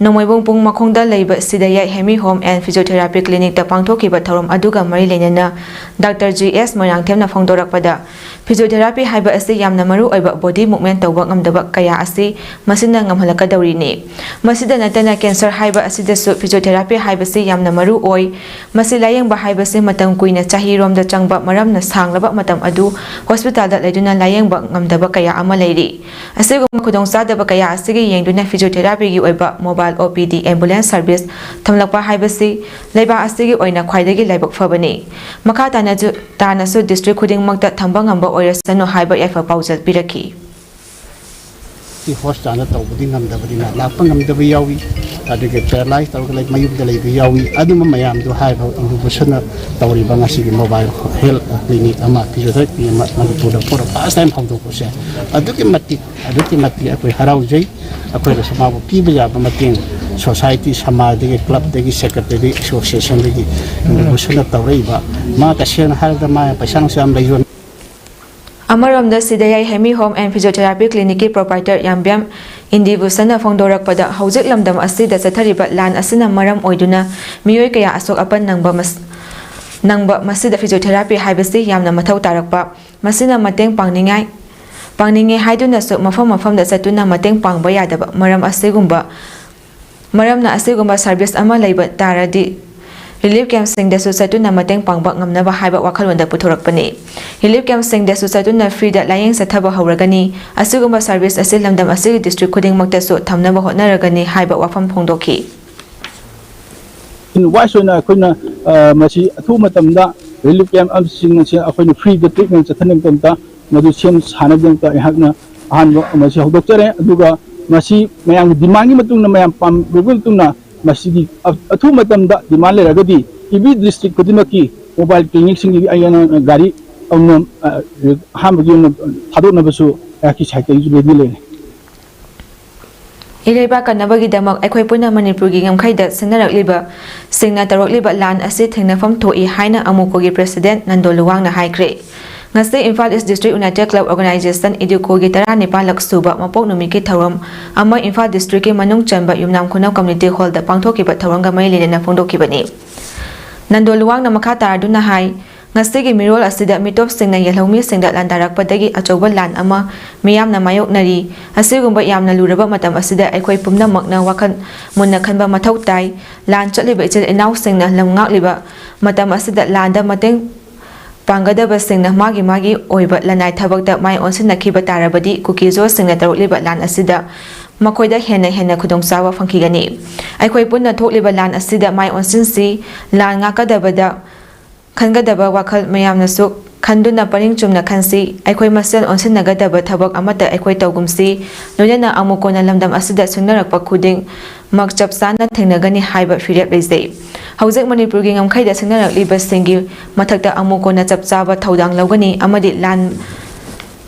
ꯅꯣꯡꯃꯩꯕꯨꯡ ꯄꯨꯡ ꯃꯈꯣꯡꯗ ꯂꯩꯕ ꯁꯤꯗ Yai Hemi home and physiotherapy ꯀ꯭ꯂꯤꯅꯤꯛꯇ ꯄꯥꯡꯊꯣꯛꯈꯤꯕ ꯊꯧꯔꯝ ꯑꯗꯨꯒ ꯃꯔꯤ ꯂꯩꯅꯅ ꯗꯥꯛꯇꯔ ꯖꯤ ꯑꯦꯁ ꯃꯣꯏꯔꯥꯡꯊꯦꯝꯅ ꯐꯣꯡꯗꯣꯔꯛꯄꯗ, ꯐꯤꯖꯤꯑꯣꯊꯦꯔꯥꯄꯤ ꯍꯥꯏꯕ ꯑꯁꯤ ꯌꯥꯝꯅ ꯃꯔꯨ ꯑꯣꯏꯕ ꯕꯣꯗꯤ ꯃꯨꯚꯃꯦꯟ ꯇꯧꯕ ꯉꯝꯗꯕ ꯀꯌꯥ ꯑꯁꯤ ꯃꯁꯤꯅ ꯉꯝꯍꯜꯂꯛꯀꯗꯧꯔꯤꯅꯤ꯫ ꯃꯁꯤꯗ ꯅꯠꯇꯅ ꯀꯦꯟꯁꯔ ꯍꯥꯏꯕ ꯑꯁꯤꯗꯁꯨ ꯐꯤꯖꯤꯑꯣꯊꯦꯔꯥꯄꯤ ꯍꯥꯏꯕꯁꯤ ꯌꯥꯝꯅ ꯃꯔꯨ ꯑꯣꯏ꯫ ꯃꯁꯤ ꯂꯥꯌꯦꯡꯕ ꯍꯥꯏꯕꯁꯤ ꯃꯇꯝ ꯀꯨꯏꯅ ꯆꯍꯤꯔꯣꯝꯗ ꯆꯪꯕ ꯃꯔꯝꯅ ꯁꯥꯡꯂꯕ ꯃꯇꯝ ꯑꯗꯨ ꯍꯣꯁꯄꯤꯇꯥꯜꯗ ꯂꯩꯗꯨꯅ ꯂꯥꯌꯦꯡꯕ ꯉꯝꯗꯕ ꯀꯌꯥ ꯑꯃ ꯂꯩꯔꯤ꯫ ꯑꯁꯤꯒꯨꯝꯕ ꯈꯨꯗꯣꯡꯆꯥꯗꯕ ꯀꯌꯥ ꯑꯁꯤꯒꯤ ꯌꯦꯡꯗꯨꯅ ꯐꯤꯖꯤꯑꯣꯊꯦꯔꯥꯄꯤꯒꯤ ꯑꯣꯏꯕ ꯃꯣꯕꯥꯏꯜ ꯑꯣ ꯄꯤ ꯗꯤ ꯑꯦꯝꯕꯨꯂꯦꯟꯁ ꯁꯔꯚꯤꯁ ꯊꯝꯂꯛꯄ ꯍꯥꯏꯕꯁꯤ ꯂꯩꯕꯥꯛ ꯑꯁꯤꯒꯤ ꯑꯣꯏꯅ ꯈ꯭ꯋꯥꯏꯗꯒꯤ ꯂꯥꯏꯕꯛ ꯐꯕꯅꯤ꯫ ꯃꯈꯥ ꯇꯥꯅꯁꯨ, ꯇꯥꯅꯁꯨ ꯗꯤꯁꯇ꯭ꯔꯤꯛ ꯈꯨꯗꯤꯡꯃꯛꯇ ꯊꯝꯕ ꯉꯝꯕ ꯑꯣꯏꯔꯁꯅꯨ ꯍꯥꯏꯕ ꯌꯥꯏꯐ ꯄꯥꯎꯖꯦꯜ ꯄꯤꯔꯛꯈꯤ꯫ ꯁꯤ ꯍꯣꯁꯄꯤꯇꯥꯜꯗ ꯇꯧꯕꯗꯤ ꯉꯝꯗꯕꯅꯤꯅ ꯂꯥꯛꯄ ꯉꯝꯗꯕ ꯌꯥꯎꯏ, ꯑꯗꯒꯤ ꯄꯦꯔꯥꯂꯥꯏꯁ ꯇꯧꯔꯒ ꯂꯩ, ꯃꯌꯨꯝꯗ ꯂꯩꯕ ꯌꯥꯎꯏ꯫ ꯑꯗꯨꯝꯕ ꯃꯌꯥꯝꯗꯣ ꯍꯥꯏꯔꯤꯕ ꯏꯟꯗꯤꯕꯨꯁꯟꯅ ꯇꯧꯔꯤꯕ ꯉꯁꯤꯒꯤ ꯃꯣꯕꯥꯏꯜ ꯍꯦꯜꯊ ꯀ꯭ꯂꯤꯅꯤꯛ ꯑꯃ, ꯐꯤꯖꯤꯑꯣꯊꯦꯔꯥꯄꯤ ꯑꯃ ꯃꯅꯤꯄꯨꯔꯗ ꯐꯣꯔ ꯐꯥꯔꯁ ꯇꯥꯏꯝ ꯍꯧꯗꯣꯛꯄꯁꯦ ꯑꯗꯨꯛꯀꯤ ꯃꯇꯤꯛ, ꯑꯗꯨꯛꯀꯤ ꯃꯇꯤꯛ ꯑꯩꯈꯣꯏ ꯍꯔꯥꯎꯖꯩ꯫ ꯑꯩꯈꯣꯏꯅꯁꯨ ꯃꯥꯕꯨ ꯄꯤꯕ ꯌꯥꯕ ꯃꯇꯦꯡ ꯁꯣꯁꯥꯏꯇꯤ, ꯁꯃꯥꯖꯗꯒꯤ, ꯀ꯭ꯂꯕꯇꯒꯤ, ꯁꯦꯀ꯭ꯔꯦꯇꯔꯤꯗꯒꯤ, ꯑꯦꯁꯣꯁꯤꯌꯦꯁꯟꯗꯒꯤ ꯏꯟꯗꯤꯕꯨꯁꯟꯅ ꯇꯧꯔꯛꯏꯕ, ꯃꯥ ꯇꯁꯦꯡꯅ ꯍꯥꯏꯔꯕꯗ ꯃꯥ ꯄꯩꯁꯥ ꯅꯨꯡꯁꯥ ꯌꯥꯝ ꯂꯩꯖꯣꯟ꯫ ꯑꯃꯔꯣꯝꯗ ꯁꯤꯗ Yai Hemi home and physiotherapy ꯀ꯭ꯂꯤꯅꯤꯛꯀꯤ proprietor ꯌꯥꯝꯕꯦꯝ ꯏꯟꯗꯤꯕꯨꯁꯟꯅ ꯐꯣꯡꯗꯣꯔꯛꯄꯗ, ꯍꯧꯖꯤꯛ ꯂꯝꯗꯝ ꯑꯁꯤꯗ ꯆꯠꯊꯔꯤꯕ ꯂꯥꯟ ꯑꯁꯤꯅ ꯃꯔꯝ ꯑꯣꯏꯗꯨꯅ ꯃꯤꯑꯣꯏ ꯀꯌꯥ ꯑꯁꯣꯛ ꯑꯄꯟ ꯅꯪꯕ ꯃꯁ-, ꯅꯪꯕ ꯃꯁꯤꯗ ꯐꯤꯖꯤꯑꯣꯊꯦꯔꯥꯄꯤ ꯍꯥꯏꯕꯁꯤ ꯌꯥꯝꯅ ꯃꯊꯧ ꯇꯥꯔꯛꯄ, ꯃꯁꯤꯅ ꯃꯇꯦꯡ ꯄꯥꯡꯅꯤꯡꯉꯥꯏ, ꯄꯥꯡꯅꯤꯡꯉꯦ ꯍꯥꯏꯗꯨꯅꯁꯨ ꯃꯐꯝ ꯃꯐꯝꯗ ꯆꯠꯇꯨꯅ ꯃꯇꯦꯡ ꯄꯥꯡꯕ ꯌꯥꯗꯕ ꯃꯔꯝ ꯑꯁꯤꯒꯨꯝꯕ, ꯃꯔꯝꯅ ꯑꯁꯤꯒꯨꯝꯕ ꯁꯔꯚꯤꯁ ꯑꯃ ꯂꯩꯕ ꯇꯥꯔꯗꯤ ꯔꯤꯂꯤꯐ ꯀꯦꯝꯞꯁꯤꯡꯗꯁꯨ ꯆꯠꯇꯨꯅ ꯃꯇꯦꯡ ꯄꯥꯡꯕ ꯉꯝꯅꯕ ꯍꯥꯏꯕ ꯋꯥꯈꯜꯂꯣꯟꯗ ꯄꯨꯊꯣꯔꯛꯄꯅꯤ꯫ ꯔꯤꯂꯤꯐ ꯀꯦꯝꯞꯁꯤꯡꯗꯁꯨ ꯆꯠꯇꯨꯅ ꯐ꯭ꯔꯤꯗ ꯂꯥꯌꯦꯡ ꯆꯠꯊꯕ ꯍꯧꯔꯒꯅꯤ꯫ ꯑꯁꯤꯒꯨꯝꯕ ꯁꯔꯚꯤꯁ ꯑꯁꯤ ꯂꯝꯗꯝ ꯑꯁꯤꯒꯤ ꯗꯤꯁꯇ꯭ꯔꯤꯛ ꯈꯨꯗꯤꯡꯃꯛꯇꯁꯨ ꯊꯝꯅꯕ ꯍꯣꯠꯅꯔꯒꯅꯤ ꯍꯥꯏꯕ ꯋꯥꯐꯝ ꯐꯣꯡꯗꯣꯛꯈꯤ꯫ ꯋꯥꯏꯁ ꯑꯣꯏꯅ ꯑꯩꯈꯣꯏꯅ ꯑ, ꯃꯁꯤ ꯑꯊꯨꯕ ꯃꯇꯝꯗ ꯔꯤꯂꯤꯐ ꯀꯦꯝꯞ ꯑꯃꯁꯤꯡ ꯑꯁꯤ ꯑꯩꯈꯣꯏꯅ ꯐ꯭ꯔꯤꯗ ꯇ꯭ꯔꯤꯠꯃꯦꯟ ꯆꯠꯊꯅꯕꯒꯤꯗꯃꯛꯇ ꯃꯗꯨ ꯁꯦꯝ ꯁꯥꯅꯕꯒꯤꯗꯃꯛꯇ ꯑꯩꯍꯥꯛꯅ ꯑꯍꯥꯟꯕ ꯃꯁꯤ ꯍꯧꯗꯣꯛꯆꯔꯦ꯫ ꯑꯗꯨꯒ ꯃꯁꯤ ꯃꯌꯥꯝꯒꯤ ꯗꯤꯃꯥꯟꯒꯤ ꯃꯇꯨꯡ ꯏꯟꯅ, ꯃꯌꯥꯝ ꯄꯥꯝꯕꯒꯤ ꯃꯇꯨꯡ ꯏꯟꯅ ꯃꯁꯤꯒꯤ ꯑ-, ꯑꯊꯨꯕ ꯃꯇꯝꯗ ꯗꯤꯃꯥꯟ ꯂꯩꯔꯒꯗꯤ ꯏꯕꯤ ꯗꯤꯁꯇ꯭ꯔꯤꯛ ꯈꯨꯗꯤꯡꯃꯛꯀꯤ ꯃꯣꯕꯥꯏꯜ ꯀ꯭ꯂꯤꯅꯤꯛꯁꯤꯡꯒꯤ ꯑꯩꯅ ꯒꯥꯔꯤ ꯑꯗꯨꯅ, ꯑ, ꯑꯍꯥꯟꯕꯒꯤ ꯑꯣꯏꯅ ꯊꯥꯗꯣꯛꯅꯕꯁꯨ ꯑꯩꯍꯥꯛꯀꯤ ꯁꯥꯏꯠꯇꯒꯤꯁꯨ ꯔꯦꯗꯤ ꯂꯩꯔꯦ꯫ ꯏꯔꯩꯕꯥꯛ ꯀꯟꯅꯕꯒꯤꯗꯃꯛ ꯑꯩꯈꯣꯏ ꯄꯨꯟꯅ ꯃꯅꯤꯄꯨꯔꯒꯤ ꯉꯝꯈꯩꯗ ꯁꯤꯡꯅꯔꯛꯂꯤꯕ ꯁꯤꯡꯅ ꯇꯧꯔꯛꯂꯤꯕ ꯂꯥꯟ ꯑꯁꯤ ꯊꯦꯡꯅꯐꯝ ꯊꯣꯛꯏ ꯍꯥꯏꯅ ꯑꯃꯨꯀꯣꯒꯤ ꯄ꯭ꯔꯦꯁꯤꯗꯦꯟꯠ ꯅꯟꯗꯣ ꯂꯨꯋꯥꯡꯅ ꯍꯥꯏꯈ꯭ꯔꯦ꯫ ꯉꯁꯤ ꯏꯝꯐꯥꯜ ꯏꯁ ꯗꯤꯁꯇ꯭ꯔꯤꯛ ꯌꯨꯅꯥꯏꯇꯦꯗ ꯀ꯭ꯂꯕ ꯑꯣꯔꯒꯅꯥꯏꯖꯦꯁꯟ, ꯏꯗꯤꯀꯣꯒꯤ ꯇꯔꯥꯅꯤꯄꯥꯜꯂꯛ ꯁꯨꯕ ꯃꯄꯣꯛ ꯅꯨꯃꯤꯠꯀꯤ ꯊꯧꯔꯝ ꯑꯃ ꯏꯝꯐꯥꯜ ꯗꯤꯁꯇ꯭ꯔꯤꯛꯀꯤ ꯃꯅꯨꯡ ꯆꯟꯕ ꯌꯨꯝꯅꯥꯝ ꯈꯨꯅꯧ ꯀꯝꯃ꯭ꯌꯨꯅꯤꯇꯤ ꯍꯣꯜꯗ ꯄꯥꯡꯊꯣꯛꯈꯤꯕ ꯊꯧꯔꯝꯒ ꯃꯔꯤ ꯂꯩꯅꯅ ꯐꯣꯡꯗꯣꯛꯈꯤꯕꯅꯤ꯫ ꯅꯟꯗꯣ ꯂꯨꯋꯥꯡꯅ ꯃꯈꯥ ꯇꯥꯔꯗꯨꯅ ꯍꯥꯏ, ꯉꯁꯤꯒꯤ ꯃꯤꯔꯣꯜ ꯑꯁꯤꯗ ꯃꯤꯇꯣꯞꯁꯤꯡꯅ ꯌꯦꯜꯍꯧꯃꯤꯁꯤꯡꯗ ꯂꯥꯟꯗꯥꯔꯛꯄꯗꯒꯤ ꯑꯆꯧꯕ ꯂꯥꯟ ꯑꯃ ꯃꯤꯌꯥꯝꯅ ꯃꯥꯌꯣꯛꯅꯔꯤ꯫ ꯑꯁꯤꯒꯨꯝꯕ ꯌꯥꯝꯅ ꯂꯨꯔꯕ ꯃꯇꯝ ꯑꯁꯤꯗ ꯑꯩꯈꯣꯏ ꯄꯨꯝꯅꯃꯛꯅ ꯋꯥꯈꯜ ꯃꯨꯟꯅ ꯈꯟꯕ ꯃꯊꯧ ꯇꯥꯏ꯫ ꯂꯥꯟ ꯆꯠꯂꯤꯕ ꯏꯆꯤꯜ ꯏꯅꯥꯎꯁꯤꯡꯅ ꯂꯝ ꯉꯥꯛꯂꯤꯕ ꯃꯇꯝ ꯑꯁꯤꯗ ꯂꯥꯟꯗ ꯃꯇꯦꯡ ꯄꯥꯡꯒꯗꯕꯁꯤꯡꯅ ꯃꯥꯒꯤ ꯃꯥꯒꯤ ꯑꯣꯏꯕ ꯂꯅꯥꯏ ꯊꯕꯛꯇ ꯃꯥꯏ ꯑꯣꯟꯁꯤꯟꯅꯈꯤꯕ ꯇꯥꯔꯕꯗꯤ ꯀꯨꯀꯤꯖꯣꯁꯤꯡꯅ ꯇꯧꯔꯛꯂꯤꯕ ꯂꯥꯟ ꯑꯁꯤꯗ ꯃꯈꯣꯏꯗ ꯍꯦꯟꯅ ꯍꯦꯟꯅ ꯈꯨꯗꯣꯡꯆꯥꯕ ꯐꯪꯈꯤꯒꯅꯤ꯫ ꯑꯩꯈꯣꯏ ꯄꯨꯟꯅ ꯊꯣꯛꯂꯤꯕ ꯂꯥꯟ ꯑꯁꯤꯗ ꯃꯥꯏ ꯑꯣꯟꯁꯤꯟꯁꯤ꯫ ꯂꯥꯟ ꯉꯥꯛꯀꯗꯕꯗ ꯈꯟꯒꯗꯕ ꯋꯥꯈꯜ ꯃꯌꯥꯝꯅꯁꯨ ꯈꯟꯗꯨꯅ ꯄꯔꯤꯡ ꯆꯨꯝꯅ ꯈꯟꯁꯤ꯫ ꯑꯩꯈꯣꯏ ꯃꯁꯦꯜ ꯑꯣꯟꯁꯤꯟꯅꯒꯗꯕ ꯊꯕꯛ ꯑꯃꯠꯇ ꯑꯩꯈꯣꯏ ꯇꯧꯒꯨꯝꯁꯤ꯫ ꯂꯣꯏꯅꯅ ꯑꯃꯨꯛ ꯀꯣꯟꯅ ꯂꯝꯗꯝ ꯑꯁꯤꯗ ꯁꯤꯡꯅꯔꯛꯄ ꯈꯨꯗꯤꯡꯃꯛ ꯆꯞ ꯆꯥꯅ ꯊꯦꯡꯅꯒꯅꯤ ꯍꯥꯏꯕ ꯐꯤꯔꯦꯞ ꯂꯩꯖꯩ꯫ ꯍꯧꯖꯤꯛ ꯃꯅꯤꯄꯨꯔꯒꯤ ꯉꯝꯈꯩꯗ ꯁꯤꯡꯅꯔꯛꯂꯤꯕꯁꯤꯡꯒꯤ ꯃꯊꯛꯇ ꯑꯃꯨꯛ ꯀꯣꯟꯅ ꯆꯞ ꯆꯥꯕ ꯊꯧꯗꯥꯡ ꯂꯧꯒꯅꯤ ꯑꯃꯗꯤ ꯂꯥꯟ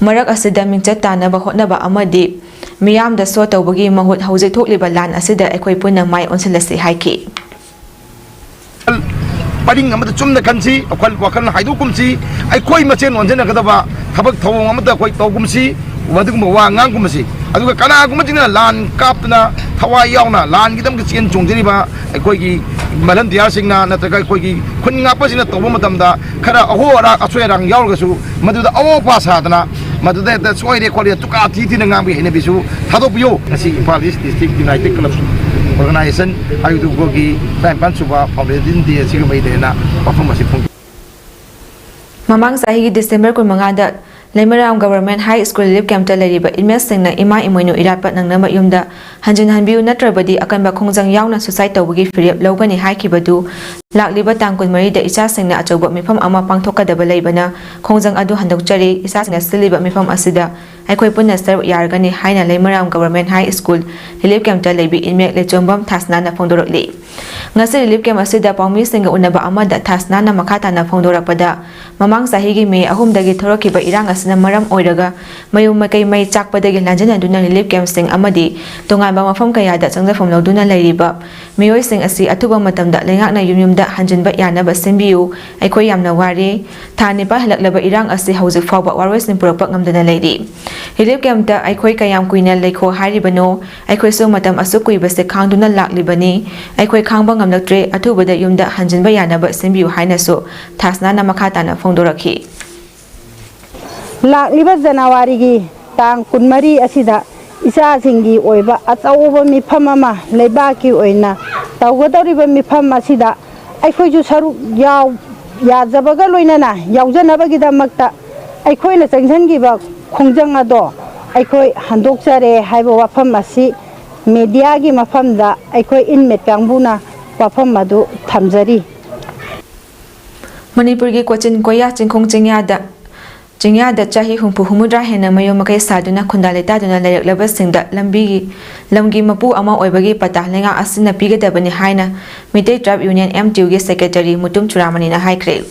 ꯃꯔꯛ ꯑꯁꯤꯗ ꯃꯤꯡꯆꯠ ꯇꯥꯅꯕ ꯍꯣꯠꯅꯕ ꯑꯃꯗꯤ ꯃꯤꯌꯥꯝꯗ ꯁꯣ ꯇꯧꯕꯒꯤ ꯃꯍꯨꯠ ꯍꯧꯖꯤꯛ ꯊꯣꯛꯂꯤꯕ ꯂꯥꯟ ꯑꯁꯤꯗ ꯑꯩꯈꯣꯏ ꯄꯨꯟꯅ ꯃꯥꯏ ꯑꯣꯟꯁꯤꯜꯂꯁꯤ ꯍꯥꯏꯈꯤ꯫ ꯄꯔꯤꯡ ꯑꯃꯗ ꯆꯨꯝꯅ ꯈꯟꯁꯤ, ꯋꯥꯈꯜ, ꯋꯥꯈꯜ ꯍꯥꯏꯗꯣꯛꯀꯨꯝꯁꯤ, ꯑꯩꯈꯣꯏ ꯃꯁꯦꯟ ꯑꯣꯟꯁꯤꯟꯅꯒꯗꯕ ꯊꯕꯛ ꯊꯧꯑꯣꯡ ꯑꯃꯗ ꯑꯩꯈꯣꯏ ꯇꯧꯒꯨꯝꯁꯤ, ꯑꯗꯨꯒꯨꯝꯕ ꯋꯥ ꯉꯥꯡꯒꯨꯝꯕꯁꯤ꯫ ꯑꯗꯨꯒ ꯀꯅꯥꯒꯨꯝꯕꯁꯤꯡꯅ ꯂꯥꯟ ꯀꯥꯞꯇꯅ ꯊꯋꯥꯏ ꯌꯥꯎꯅ ꯂꯥꯟꯒꯤꯗꯃꯛꯇ ꯆꯦꯟ ꯆꯣꯡꯖꯔꯤꯕ ꯑꯩꯈꯣꯏꯒꯤ ꯃꯂꯟꯗꯤꯌꯥꯁꯤꯡꯅ ꯅꯠꯇ꯭ꯔꯒ ꯑꯩꯈꯣꯏꯒꯤ ꯈꯨꯟ ꯉꯥꯛꯄꯁꯤꯡꯅ ꯇꯧꯕ ꯃꯇꯝꯗ ꯈꯔ ꯑꯍꯣ ꯑꯔꯥꯛ ꯑꯁꯣꯏ ꯑꯔꯥꯡ ꯌꯥꯎꯔꯒꯁꯨ ꯃꯗꯨꯗ ꯑꯋꯣ ꯑꯄꯥ ꯁꯥꯗꯅ ꯃꯗꯨꯗ ꯍꯦꯛꯇ ꯁꯣꯏꯔꯦ ꯈꯣꯠꯂꯦ ꯇꯨꯀꯥ ꯊꯤ ꯊꯤꯅ ꯉꯥꯡꯕꯒꯤ ꯍꯩꯅꯕꯤꯁꯨ ꯊꯥꯗꯣꯛꯄꯤꯌꯨ꯫ ꯉꯁꯤ ꯏꯝꯐꯥꯜ ꯏꯁ ꯗꯤꯁꯇ꯭ꯔꯤꯛ ꯌꯨꯅꯥꯏꯇꯦꯗ ꯀ꯭ꯂꯕ ꯑꯣꯔꯒꯅꯥꯏꯖꯦꯁꯟ ꯑꯌꯨꯗꯨꯒꯣꯒꯤ ꯇꯔꯥꯅꯤꯄꯥꯟ ꯁꯨꯕ ꯐꯥꯎꯟꯗꯦꯁꯟ ꯗꯦ ꯑꯁꯤꯒ ꯃꯔꯤ ꯂꯩꯅꯅ ꯋꯥꯐꯝ ꯑꯁꯤ ꯐꯣꯡꯗꯣꯛꯏ꯫ ꯃꯃꯥꯡ ꯆꯍꯤꯒꯤ ꯗꯤꯁꯦꯝꯕꯔ ꯀꯨꯟꯃꯉꯥꯗ ꯂꯩꯃꯔꯥꯝ ꯒꯚꯔꯟꯃꯦꯟꯠ ꯍꯥꯏ ꯁ꯭ꯀꯨꯜ ꯔꯤꯂꯤꯐ ꯀꯦꯝꯞꯇ ꯂꯩꯔꯤꯕ ꯏꯟꯃꯦꯠꯁꯤꯡꯅ ꯏꯃꯥ ꯏꯃꯣꯏꯅꯨ ꯏꯔꯥꯠꯄ ꯅꯪꯅꯕ ꯌꯨꯝꯗ ꯍꯟꯖꯤꯟ ꯍꯟꯕꯤꯌꯨ ꯅꯠꯇ꯭ꯔꯕꯗꯤ ꯑꯀꯟꯕ ꯈꯣꯡꯖꯪ ꯌꯥꯎꯅ ꯁꯨꯁꯥꯏꯗ ꯇꯧꯕꯒꯤ ꯐꯤꯔꯦꯞ ꯂꯧꯒꯅꯤ ꯍꯥꯏꯈꯤꯕꯗꯨ ꯂꯥꯛꯂꯤꯕ ꯇꯥꯡ ꯀꯨꯟꯃꯔꯤꯗ ꯏꯆꯥꯁꯤꯡꯅ ꯑꯆꯧꯕ ꯃꯤꯐꯝ ꯑꯃ ꯄꯥꯡꯊꯣꯛꯀꯗꯕ ꯂꯩꯕꯅ ꯈꯣꯡꯖꯪ ꯑꯗꯨ ꯍꯟꯗꯣꯛꯆꯔꯤ꯫ ꯏꯆꯥꯁꯤꯡꯅ ꯁꯤꯜꯂꯤꯕ ꯃꯤꯐꯝ ꯑꯁꯤꯗ ꯑꯩꯈꯣꯏ ꯄꯨꯟꯅ ꯁꯔꯨꯛ ꯌꯥꯔꯒꯅꯤ ꯍꯥꯏꯅ ꯂꯩꯃꯔꯥꯝ Government High School relief camp ꯇ ꯂꯩꯕꯤ inmate ꯂꯩꯆꯣꯝꯕꯝ ꯊꯥꯁꯅꯥꯅ ꯐꯣꯡꯗꯣꯔꯛꯂꯤ꯫ ꯉꯁꯤ relief camp ꯑꯁꯤꯗ ꯄꯥꯎꯃꯤꯁꯤꯡꯒ ꯎꯅꯕ ꯑꯃꯗ ꯊꯥꯁꯅꯥꯅ ꯃꯈꯥ ꯇꯥꯅ ꯐꯣꯡꯗꯣꯔꯛꯄꯗ, ꯃꯃꯥꯡ ꯆꯍꯤꯒꯤ ꯃꯦ ꯑꯍꯨꯝꯗꯒꯤ ꯊꯣꯔꯛꯈꯤꯕ ꯏꯔꯥꯡ ꯑꯁꯤꯅ ꯃꯔꯝ ꯑꯣꯏꯔꯒ ꯃꯌꯨꯝ ꯃꯀꯩ ꯃꯩ ꯆꯥꯛꯄꯗꯒꯤ ꯂꯥꯟꯖꯤꯟꯅꯗꯨꯅ relief camp ꯁꯤꯡ ꯑꯃꯗꯤ ꯇꯣꯉꯥꯟꯕ ꯃꯐꯝ ꯀꯌꯥꯗ ꯆꯪꯖꯐꯝ ꯂꯧꯗꯨꯅ ꯂꯩꯔꯤꯕ ꯃꯤꯑꯣꯏꯁꯤꯡ ꯑꯁꯤ ꯑꯊꯨꯕ ꯃꯇꯝꯗ ꯂꯩꯉꯥꯛꯅ ꯌꯨꯝ ꯌꯨꯝꯗ ꯍꯟꯖꯤꯟꯕ ꯌꯥꯅꯕ ꯁꯤꯟꯕꯤꯌꯨ꯫ ꯑꯩꯈꯣꯏ ꯌꯥꯝꯅ ꯋꯥꯔꯦ꯫ ꯊꯥ ꯅꯤꯄꯥꯟ ꯍꯦꯜꯂꯛꯂꯕ ꯏꯔꯥꯡ ꯑꯁꯤ ꯍꯧꯖꯤꯛ ꯐꯥꯎꯕ ꯋꯥꯔꯣꯏꯁꯤꯟ ꯄꯨꯔꯛꯄ ꯉꯝꯗꯅ ꯂꯩꯔꯤ꯫ Relief camp ꯇ ꯑꯩꯈꯣꯏ ꯀꯌꯥꯝ ꯀꯨꯏꯅ ꯂꯩꯈꯣ ꯍꯥꯏꯔꯤꯕꯅꯣ? ꯑꯩꯈꯣꯏꯁꯨ ꯃꯇꯝ ꯑꯁꯨꯛ ꯀꯨꯏꯕꯁꯦ ꯈꯥꯡꯗꯨꯅ ꯂꯥꯛꯂꯤꯕꯅꯤ꯫ ꯑꯩꯈꯣꯏ ꯈꯥꯡꯕ ꯉꯝꯂꯛꯇ꯭ꯔꯦ꯫ ꯑꯊꯨꯕꯗ ꯌꯨꯝꯗ ꯍꯟꯖꯤꯟꯕ ꯌꯥꯅꯕ ꯁꯤꯟꯕꯤꯌꯨ ꯍꯥꯏꯅꯁꯨ ꯊꯥꯁꯅꯥꯅ ꯃꯈꯥ ꯇꯥꯅ ꯐꯣꯡꯗꯣꯔꯛꯈꯤ꯫ ꯂꯥꯛꯂꯤꯕ ꯖꯅꯋꯥꯔꯤꯒꯤ ꯇꯥꯡ ꯀꯨꯟꯃꯔꯤ ꯑꯁꯤꯗ ꯏꯆꯥꯁꯤꯡꯒꯤ ꯑꯣꯏꯕ ꯑꯆꯧꯕ ꯃꯤꯐꯝ ꯑꯃ ꯂꯩꯕꯥꯛꯀꯤ ꯑꯣꯏꯅ ꯇꯧꯒꯗꯧꯔꯤꯕ ꯃꯤꯐꯝ ꯑꯁꯤꯗ ꯑꯩꯈꯣꯏꯁꯨ ꯁꯔꯨꯛ ꯌꯥꯎ-, ꯌꯥꯖꯕꯒ ꯂꯣꯏꯅꯅ ꯌꯥꯎꯖꯅꯕꯒꯤꯗꯃꯛꯇ ꯑꯩꯈꯣꯏꯅ ꯆꯪꯁꯤꯟꯈꯤꯕ ꯈꯣꯡꯖꯪ ꯑꯗꯣ ꯑꯩꯈꯣꯏ ꯍꯟꯗꯣꯛꯆꯔꯦ ꯍꯥꯏꯕ ꯋꯥꯐꯝ ꯑꯁꯤ media ꯒꯤ ꯃꯐꯝꯗ ꯑꯩꯈꯣꯏ inmate ꯀꯥꯡꯕꯨꯅ ꯋꯥꯐꯝ ꯑꯗꯨ ꯊꯝꯖꯔꯤ꯫ ꯃꯅꯤꯄꯨꯔꯒꯤ ꯀꯣꯆꯤꯟ ꯀꯣꯌꯥ ꯆꯤꯡꯈꯣꯡ ꯆꯤꯡꯌꯥꯗ, ꯆꯤꯡꯌꯥꯗ ꯆꯍꯤ ꯍꯨꯝꯐꯨ ꯍꯨꯝꯐꯨꯇꯔꯥ ꯍꯦꯟꯅ ꯃꯌꯨꯝ ꯃꯀꯩ ꯁꯥꯗꯨꯅ ꯈꯨꯟꯗꯥ ꯂꯩꯇꯥꯗꯨꯅ ꯂꯩꯔꯛꯂꯕꯁꯤꯡꯗ ꯂꯝꯕꯤꯒꯤ, ꯂꯝꯒꯤ ꯃꯄꯨ ꯑꯃ ꯑꯣꯏꯕꯒꯤ ꯄꯇꯥ ꯂꯩꯉꯥꯛ ꯑꯁꯤꯅ ꯄꯤꯒꯗꯕꯅꯤ ꯍꯥꯏꯅ Meitei Tribe Union, M T U ꯒꯤ secretary ꯃꯨꯇꯨꯝ ꯆꯨꯔꯥꯃꯅꯤꯅ ꯍꯥꯏꯈ꯭ꯔꯦ꯫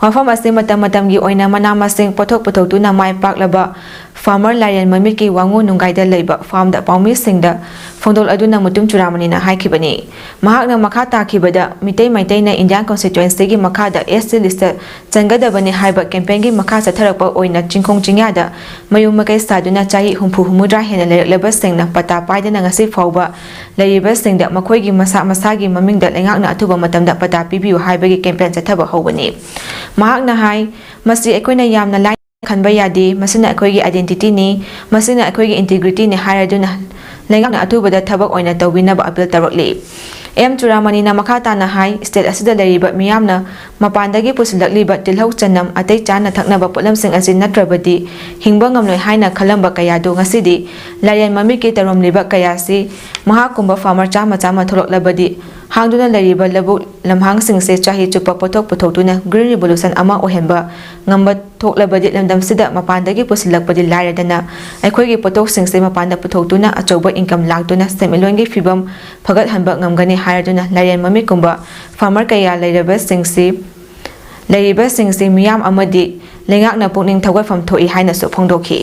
ꯋꯥꯐꯝ ꯑꯁꯤ ꯃꯇꯝ ꯃꯇꯝꯒꯤ ꯑꯣꯏꯅ ꯃꯅꯥ ꯃꯁꯤꯡ ꯄꯣꯠꯊꯣꯛ ꯄꯨꯊꯣꯛꯇꯨꯅ ꯃꯥꯏ ꯄꯥꯛꯂꯕ farmer ꯂꯥꯏꯔꯦꯟ ꯃꯃꯤꯠꯀꯤ ꯋꯥꯉꯨ ꯅꯨꯡꯒꯥꯏꯗ ꯂꯩꯕ farm ꯗ ꯄꯥꯎꯃꯤꯁꯤꯡꯗ ꯐꯣꯡꯗꯣꯛꯂꯗꯨꯅ ꯃꯨꯇꯨꯝ ꯆꯨꯔꯥꯃꯅꯤꯅ ꯍꯥꯏꯈꯤꯕꯅꯤ꯫ ꯃꯍꯥꯛꯅ ꯃꯈꯥ ꯇꯥꯈꯤꯕꯗ, ꯃꯤꯇꯩ ꯃꯩꯇꯩꯅ Indian Constituency ꯒꯤ ꯃꯈꯥꯗ S T list ꯇ ꯆꯟꯒꯗꯕꯅꯤ ꯍꯥꯏꯕ campaign ꯒꯤ ꯃꯈꯥ ꯆꯠꯊꯔꯛꯄ ꯑꯣꯏꯅ ꯆꯤꯡꯈꯣꯡ ꯆꯤꯡꯌꯥꯗ ꯃꯌꯨꯝ ꯃꯀꯩ ꯁꯥꯗꯨꯅ ꯆꯍꯤ ꯍꯨꯝꯐꯨ ꯍꯨꯝꯐꯨꯇꯔꯥ ꯍꯦꯟꯅ ꯂꯩꯔꯛꯂꯕꯁꯤꯡꯅ ꯄꯇꯥ ꯄꯥꯏꯗꯅ ꯉꯁꯤ ꯐꯥꯎꯕ ꯂꯩꯔꯤꯕꯁꯤꯡꯗ ꯃꯈꯣꯏꯒꯤ ꯃꯁꯥ ꯃꯁꯥꯒꯤ ꯃꯃꯤꯡꯗ ꯂꯩꯉꯥꯛꯅ ꯑꯊꯨꯕ ꯃꯇꯝꯗ ꯄꯇꯥ ꯄꯤꯕꯤꯌꯨ ꯍꯥꯏꯕꯒꯤ campaign ꯆꯠꯊꯕ ꯍꯧꯕꯅꯤ꯫ ꯃꯍꯥꯛꯅ ꯍꯥꯏ, ꯃꯁꯤ ꯑꯩꯈꯣꯏꯅ ꯌꯥꯝꯅ ꯂꯥꯏꯅ ꯈꯟꯕ ꯌꯥꯗꯦ꯫ ꯃꯁꯤꯅ ꯑꯩꯈꯣꯏꯒꯤ identity ꯅꯤ, ꯃꯁꯤꯅ ꯑꯩꯈꯣꯏꯒꯤ integrity ꯅꯤ ꯍꯥꯏꯔꯗꯨꯅ ꯂꯩꯉꯥꯛꯅ ꯑꯊꯨꯕꯗ ꯊꯕꯛ ꯑꯣꯏꯅ ꯇꯧꯕꯤꯅꯕ appeal ꯇꯧꯔꯛꯂꯤ꯫ M ꯆꯨꯔꯥꯃꯅꯤꯅ ꯃꯈꯥ ꯇꯥꯅ ꯍꯥꯏ, state ꯑꯁꯤꯗ ꯂꯩꯔꯤꯕ ꯃꯤꯌꯥꯝꯅ ꯃꯄꯥꯟꯗꯒꯤ ꯄꯨꯁꯤꯜꯂꯛꯂꯤꯕ ꯇꯤꯜꯍꯧ, ꯆꯅꯝ, ꯑꯇꯩ ꯆꯥꯅ ꯊꯛꯅꯕ ꯄꯣꯠꯂꯝꯁꯤꯡ ꯑꯁꯤ ꯅꯠꯇ꯭ꯔꯕꯗꯤ ꯍꯤꯡꯕ ꯉꯝꯂꯣꯏ ꯍꯥꯏꯅ ꯈꯜꯂꯝꯕ ꯀꯌꯥꯗꯨ ꯉꯁꯤꯗꯤ ꯂꯥꯏꯔꯦꯟ ꯃꯃꯤꯠꯀꯤ ꯇꯧꯔꯝꯂꯤꯕ ꯀꯌꯥꯁꯤ ꯃꯍꯥꯛꯀꯨꯝꯕ farmer ꯆꯥꯝꯃ ꯆꯥꯝꯃ ꯊꯣꯛꯂꯛꯂꯕꯗꯤ ꯍꯥꯡꯗꯨꯅ ꯂꯩꯔꯤꯕ ꯂꯧꯕꯨꯛ ꯂꯝꯍꯥꯡꯁꯤꯡꯁꯦ ꯆꯍꯤ ꯆꯨꯞꯄ ꯄꯣꯠꯊꯣꯛ ꯄꯨꯊꯣꯛꯇꯨꯅ Green Revolution ꯑꯃ ꯑꯣꯏꯍꯟꯕ ꯉꯝꯕ ꯊꯣꯛꯂꯕꯗꯤ ꯂꯝꯗꯝꯁꯤꯗ ꯃꯄꯥꯟꯗꯒꯤ ꯄꯨꯁꯤꯜꯂꯛꯄꯗꯤ ꯂꯥꯏꯔꯗꯅ ꯑꯩꯈꯣꯏꯒꯤ ꯄꯣꯠꯊꯣꯛꯁꯤꯡꯁꯦ ꯃꯄꯥꯟꯗ ꯄꯨꯊꯣꯛꯇꯨꯅ ꯑꯆꯧꯕ income ꯂꯥꯛꯇꯨꯅ ꯁꯦꯟꯃꯤꯠꯂꯣꯟꯒꯤ ꯐꯤꯕꯝ ꯐꯒꯠꯍꯟꯕ ꯉꯝꯒꯅꯤ ꯍꯥꯏꯔꯗꯨꯅ ꯂꯥꯏꯔꯦꯟ ꯃꯃꯤꯠꯀꯨꯝꯕ farmer ꯀꯌꯥ ꯂꯩꯔꯕꯁꯤꯡꯁꯤ ꯂꯩꯔꯤꯕꯁꯤꯡꯁꯤ ꯃꯤꯌꯥꯝ ꯑꯃꯗꯤ ꯂꯩꯉꯥꯛꯅ ꯄꯨꯛꯅꯤꯡ ꯊꯧꯒꯠꯐꯝ ꯊꯣꯛꯏ ꯍꯥꯏꯅꯁꯨ ꯐꯣꯡꯗꯣꯛꯈꯤ꯫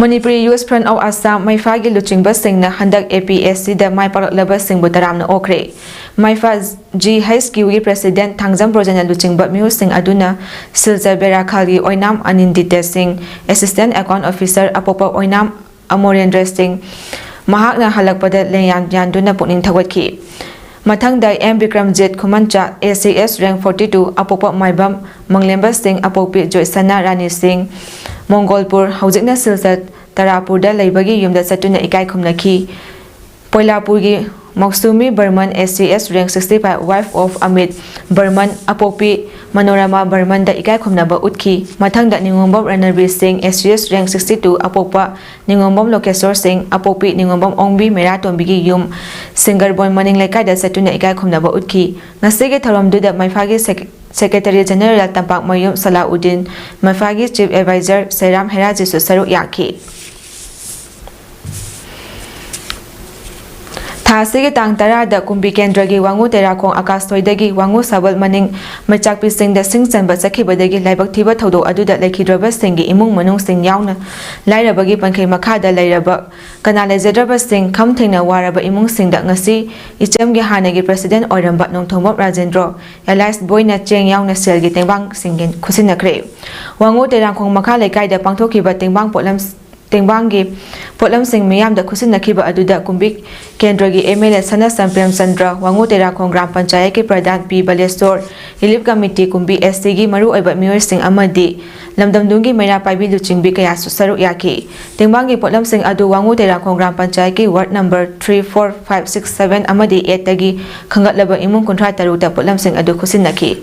Manipuri Youth Front of Assam ꯃꯩꯐꯥꯒꯤ ꯂꯨꯆꯤꯡꯕꯁꯤꯡꯅ ꯍꯟꯗꯛ APSCꯗ ꯃꯥꯏ ꯄꯥꯛꯂꯛꯂꯕꯁꯤꯡꯕꯨ ꯇꯔꯥꯝꯅ ꯑꯣꯛꯈ꯭ꯔꯦ꯫ ꯃꯩꯐꯥ GHQꯒꯤ President ꯊꯥꯡꯖꯝ ꯕ꯭ꯔꯣꯖꯦꯟꯅ ꯂꯨꯆꯤꯡꯕ ꯃꯤꯍꯨꯠꯁꯤꯡ ꯑꯗꯨꯅ ꯁꯤꯜꯆꯔ ꯕꯦꯔꯥꯈꯥꯜꯒꯤ ꯑꯣꯏꯅꯥꯝ ꯑꯅꯤꯟꯗꯤꯇ ꯁꯤꯡ, Assistant Account Officer ꯑꯄꯣꯛꯄ ꯑꯣꯏꯅꯥꯝ ꯑꯃꯣꯔꯦꯟꯗ꯭ꯔ ꯁꯤꯡ, ꯃꯍꯥꯛꯅ ꯍꯜꯂꯛꯄꯗ ꯂꯦꯡꯌꯥꯟ ꯌꯥꯟꯗꯨꯅ ꯄꯨꯛꯅꯤꯡ ꯊꯧꯒꯠꯈꯤ꯫ ꯃꯊꯪꯗ M Bikramjit ꯈꯨꯃꯟꯆꯥ, ACS rank forty two, ꯑꯄꯣꯛꯄ ꯃꯥꯏꯕꯝ ꯃꯪꯂꯦꯝꯕ ꯁꯤꯡ, ꯑꯄꯣꯛꯄꯤ ꯖꯣꯏꯁꯅꯥ ꯔꯥꯅꯤ ꯁꯤꯡ, ꯃꯣꯡꯒꯣꯜꯄꯨꯔ, ꯍꯧꯖꯤꯛꯅ ꯁꯤꯜꯆꯔ ꯇꯔꯥꯄꯨꯔꯗ ꯂꯩꯕꯒꯤ ꯌꯨꯝꯗ ꯆꯠꯇꯨꯅ ꯏꯀꯥꯏ ꯈꯨꯝꯅꯈꯤ꯫ ꯄꯣꯏꯂꯥꯄꯨꯔꯒꯤ ꯃꯧꯁꯨꯃꯤ Barman, ACS rank sixty five, wife of Amit Barman, ꯑꯄꯣꯛꯄꯤ Manorama ꯕꯔꯃꯟꯗ ꯏꯀꯥꯏ ꯈꯨꯝꯅꯕ ꯎꯠꯈꯤ꯫ ꯃꯊꯪꯗ ꯅꯤꯉꯣꯝꯕꯝ ꯔꯅꯕꯤꯔ ꯁꯤꯡ, ACS rank sixty two, ꯑꯄꯣꯛꯄ ꯅꯤꯉꯣꯝꯕꯝ ꯂꯣꯀꯦꯁꯣꯔ ꯁꯤꯡ, ꯑꯄꯣꯛꯄꯤ ꯅꯤꯉꯣꯝꯕꯝ ꯑꯣꯡꯕꯤ ꯃꯦꯔꯥꯇꯣꯝꯕꯤꯒꯤ ꯌꯨꯝ ꯁꯤꯡꯒꯔꯕꯣꯟ ꯃꯅꯤꯡ ꯂꯩꯀꯥꯏꯗ ꯆꯠꯇꯨꯅ ꯏꯀꯥꯏ ꯈꯨꯝꯅꯕ ꯎꯠꯈꯤ꯫ ꯉꯁꯤꯒꯤ ꯊꯧꯔꯝꯗꯨꯗ ꯃꯩꯐꯥꯒꯤ ꯁꯦꯛ-, Secretary General ꯇꯝꯄꯥꯛꯃꯌꯨꯝ ꯁꯂꯥꯎꯗꯤꯟ, ꯃꯩꯐꯥꯒꯤ Chief Advisor ꯁꯩꯔꯥꯝ ꯍꯦꯔꯥꯖꯤꯁꯨ ꯁꯔꯨꯛ ꯌꯥꯈꯤ꯫ ꯊꯥ ꯑꯁꯤꯒꯤ ꯇꯥꯡ ꯇꯔꯥꯗ ꯀꯨꯝꯕꯤ ꯀꯦꯟꯗ꯭ꯔꯒꯤ ꯋꯥꯉꯨ ꯇꯦꯔꯥꯈꯣꯡ ꯑꯀꯥꯁꯊꯣꯏꯗꯒꯤ ꯋꯥꯉꯨ ꯁꯥꯕꯜ ꯃꯅꯤꯡ ꯃꯩꯆꯥꯛꯄꯤꯁꯤꯡꯗ ꯁꯤꯡ ꯆꯟꯕ ꯆꯠꯈꯤꯕꯗꯒꯤ ꯂꯥꯏꯕꯛ ꯊꯤꯕ ꯊꯧꯗꯣꯛ ꯑꯗꯨꯗ ꯂꯩꯈꯤꯗ꯭ꯔꯕꯁꯤꯡꯒꯤ ꯏꯃꯨꯡ ꯃꯅꯨꯡꯁꯤꯡ ꯌꯥꯎꯅ ꯂꯥꯏꯔꯕꯒꯤ ꯄꯟꯈꯩ ꯃꯈꯥꯗ ꯂꯩꯔꯕ ꯀꯅꯥ ꯂꯩꯖꯗ꯭ꯔꯕꯁꯤꯡ ꯈꯝ ꯊꯦꯡꯅ ꯋꯥꯔꯕ ꯏꯃꯨꯡꯁꯤꯡꯗ ꯉꯁꯤ ꯏꯆꯝꯒꯤ ꯍꯥꯟꯅꯒꯤ President ꯑꯣꯏꯔꯝꯕ ꯅꯣꯡꯊꯣꯝꯕꯝ ꯔꯥꯖꯦꯟꯗ꯭ꯔꯣ alias ꯕꯣꯏꯅ ꯆꯦꯡ ꯌꯥꯎꯅ ꯁꯦꯜꯒꯤ ꯇꯦꯡꯕꯥꯡꯁꯤꯡ ꯈꯨꯠꯁꯤꯟꯅꯈ꯭ꯔꯦ꯫ ꯋꯥꯉꯨ ꯇꯦꯔꯥꯈꯣꯡ ꯃꯈꯥ ꯂꯩꯀꯥꯏꯗ ꯄꯥꯡꯊꯣꯛꯈꯤꯕ ꯇꯦꯡꯕꯥꯡ ꯄꯣꯠꯂꯝ ꯇꯦꯡꯕꯥꯡꯒꯤ ꯄꯣꯠꯂꯝꯁꯤꯡ ꯃꯤꯌꯥꯝꯗ ꯈꯨꯠꯁꯤꯟꯅꯈꯤꯕ ꯑꯗꯨꯗ ꯀꯨꯝꯕꯤ ꯀꯦꯟꯗ꯭ꯔꯒꯤ MLA ꯁꯅꯥꯁꯝ ꯄ꯭ꯔꯦꯝꯆꯟꯗ꯭ꯔ, ꯋꯥꯉꯨ ꯇꯦꯔꯥꯈꯣꯡ ꯒ꯭ꯔꯥꯝ ꯄꯟꯆꯥꯌꯠꯀꯤ ꯄ꯭ꯔꯙꯥꯟ ꯄꯤ ꯕꯂꯦꯁꯣꯔ, Relief Committee, ꯀꯨꯝꯕꯤ STꯒꯤ ꯃꯔꯨꯑꯣꯏꯕ ꯃꯤꯑꯣꯏꯁꯤꯡ ꯑꯃꯗꯤ ꯂꯝꯗꯝꯗꯨꯒꯤ ꯃꯩꯔꯥ ꯄꯥꯏꯕꯤ ꯂꯨꯆꯤꯡꯕꯤ ꯀꯌꯥꯁꯨ ꯁꯔꯨꯛ ꯌꯥꯈꯤ꯫ ꯇꯦꯡꯕꯥꯡꯒꯤ ꯄꯣꯠꯂꯝꯁꯤꯡ ꯑꯗꯨ ꯋꯥꯉꯨ ꯇꯦꯔꯥꯈꯣꯡ ꯒ꯭ꯔꯥꯝ ꯄꯟꯆꯥꯌꯠꯀꯤ ward number three, four, five, six, seven ꯑꯃꯗꯤ eightꯇꯒꯤ ꯈꯟꯒꯠꯂꯕ ꯏꯃꯨꯡ ꯀꯨꯟꯊ꯭ꯔꯥ ꯇꯔꯨꯛꯇ ꯄꯣꯠꯂꯝꯁꯤꯡ ꯑꯗꯨ ꯈꯨꯠꯁꯤꯟꯅꯈꯤ꯫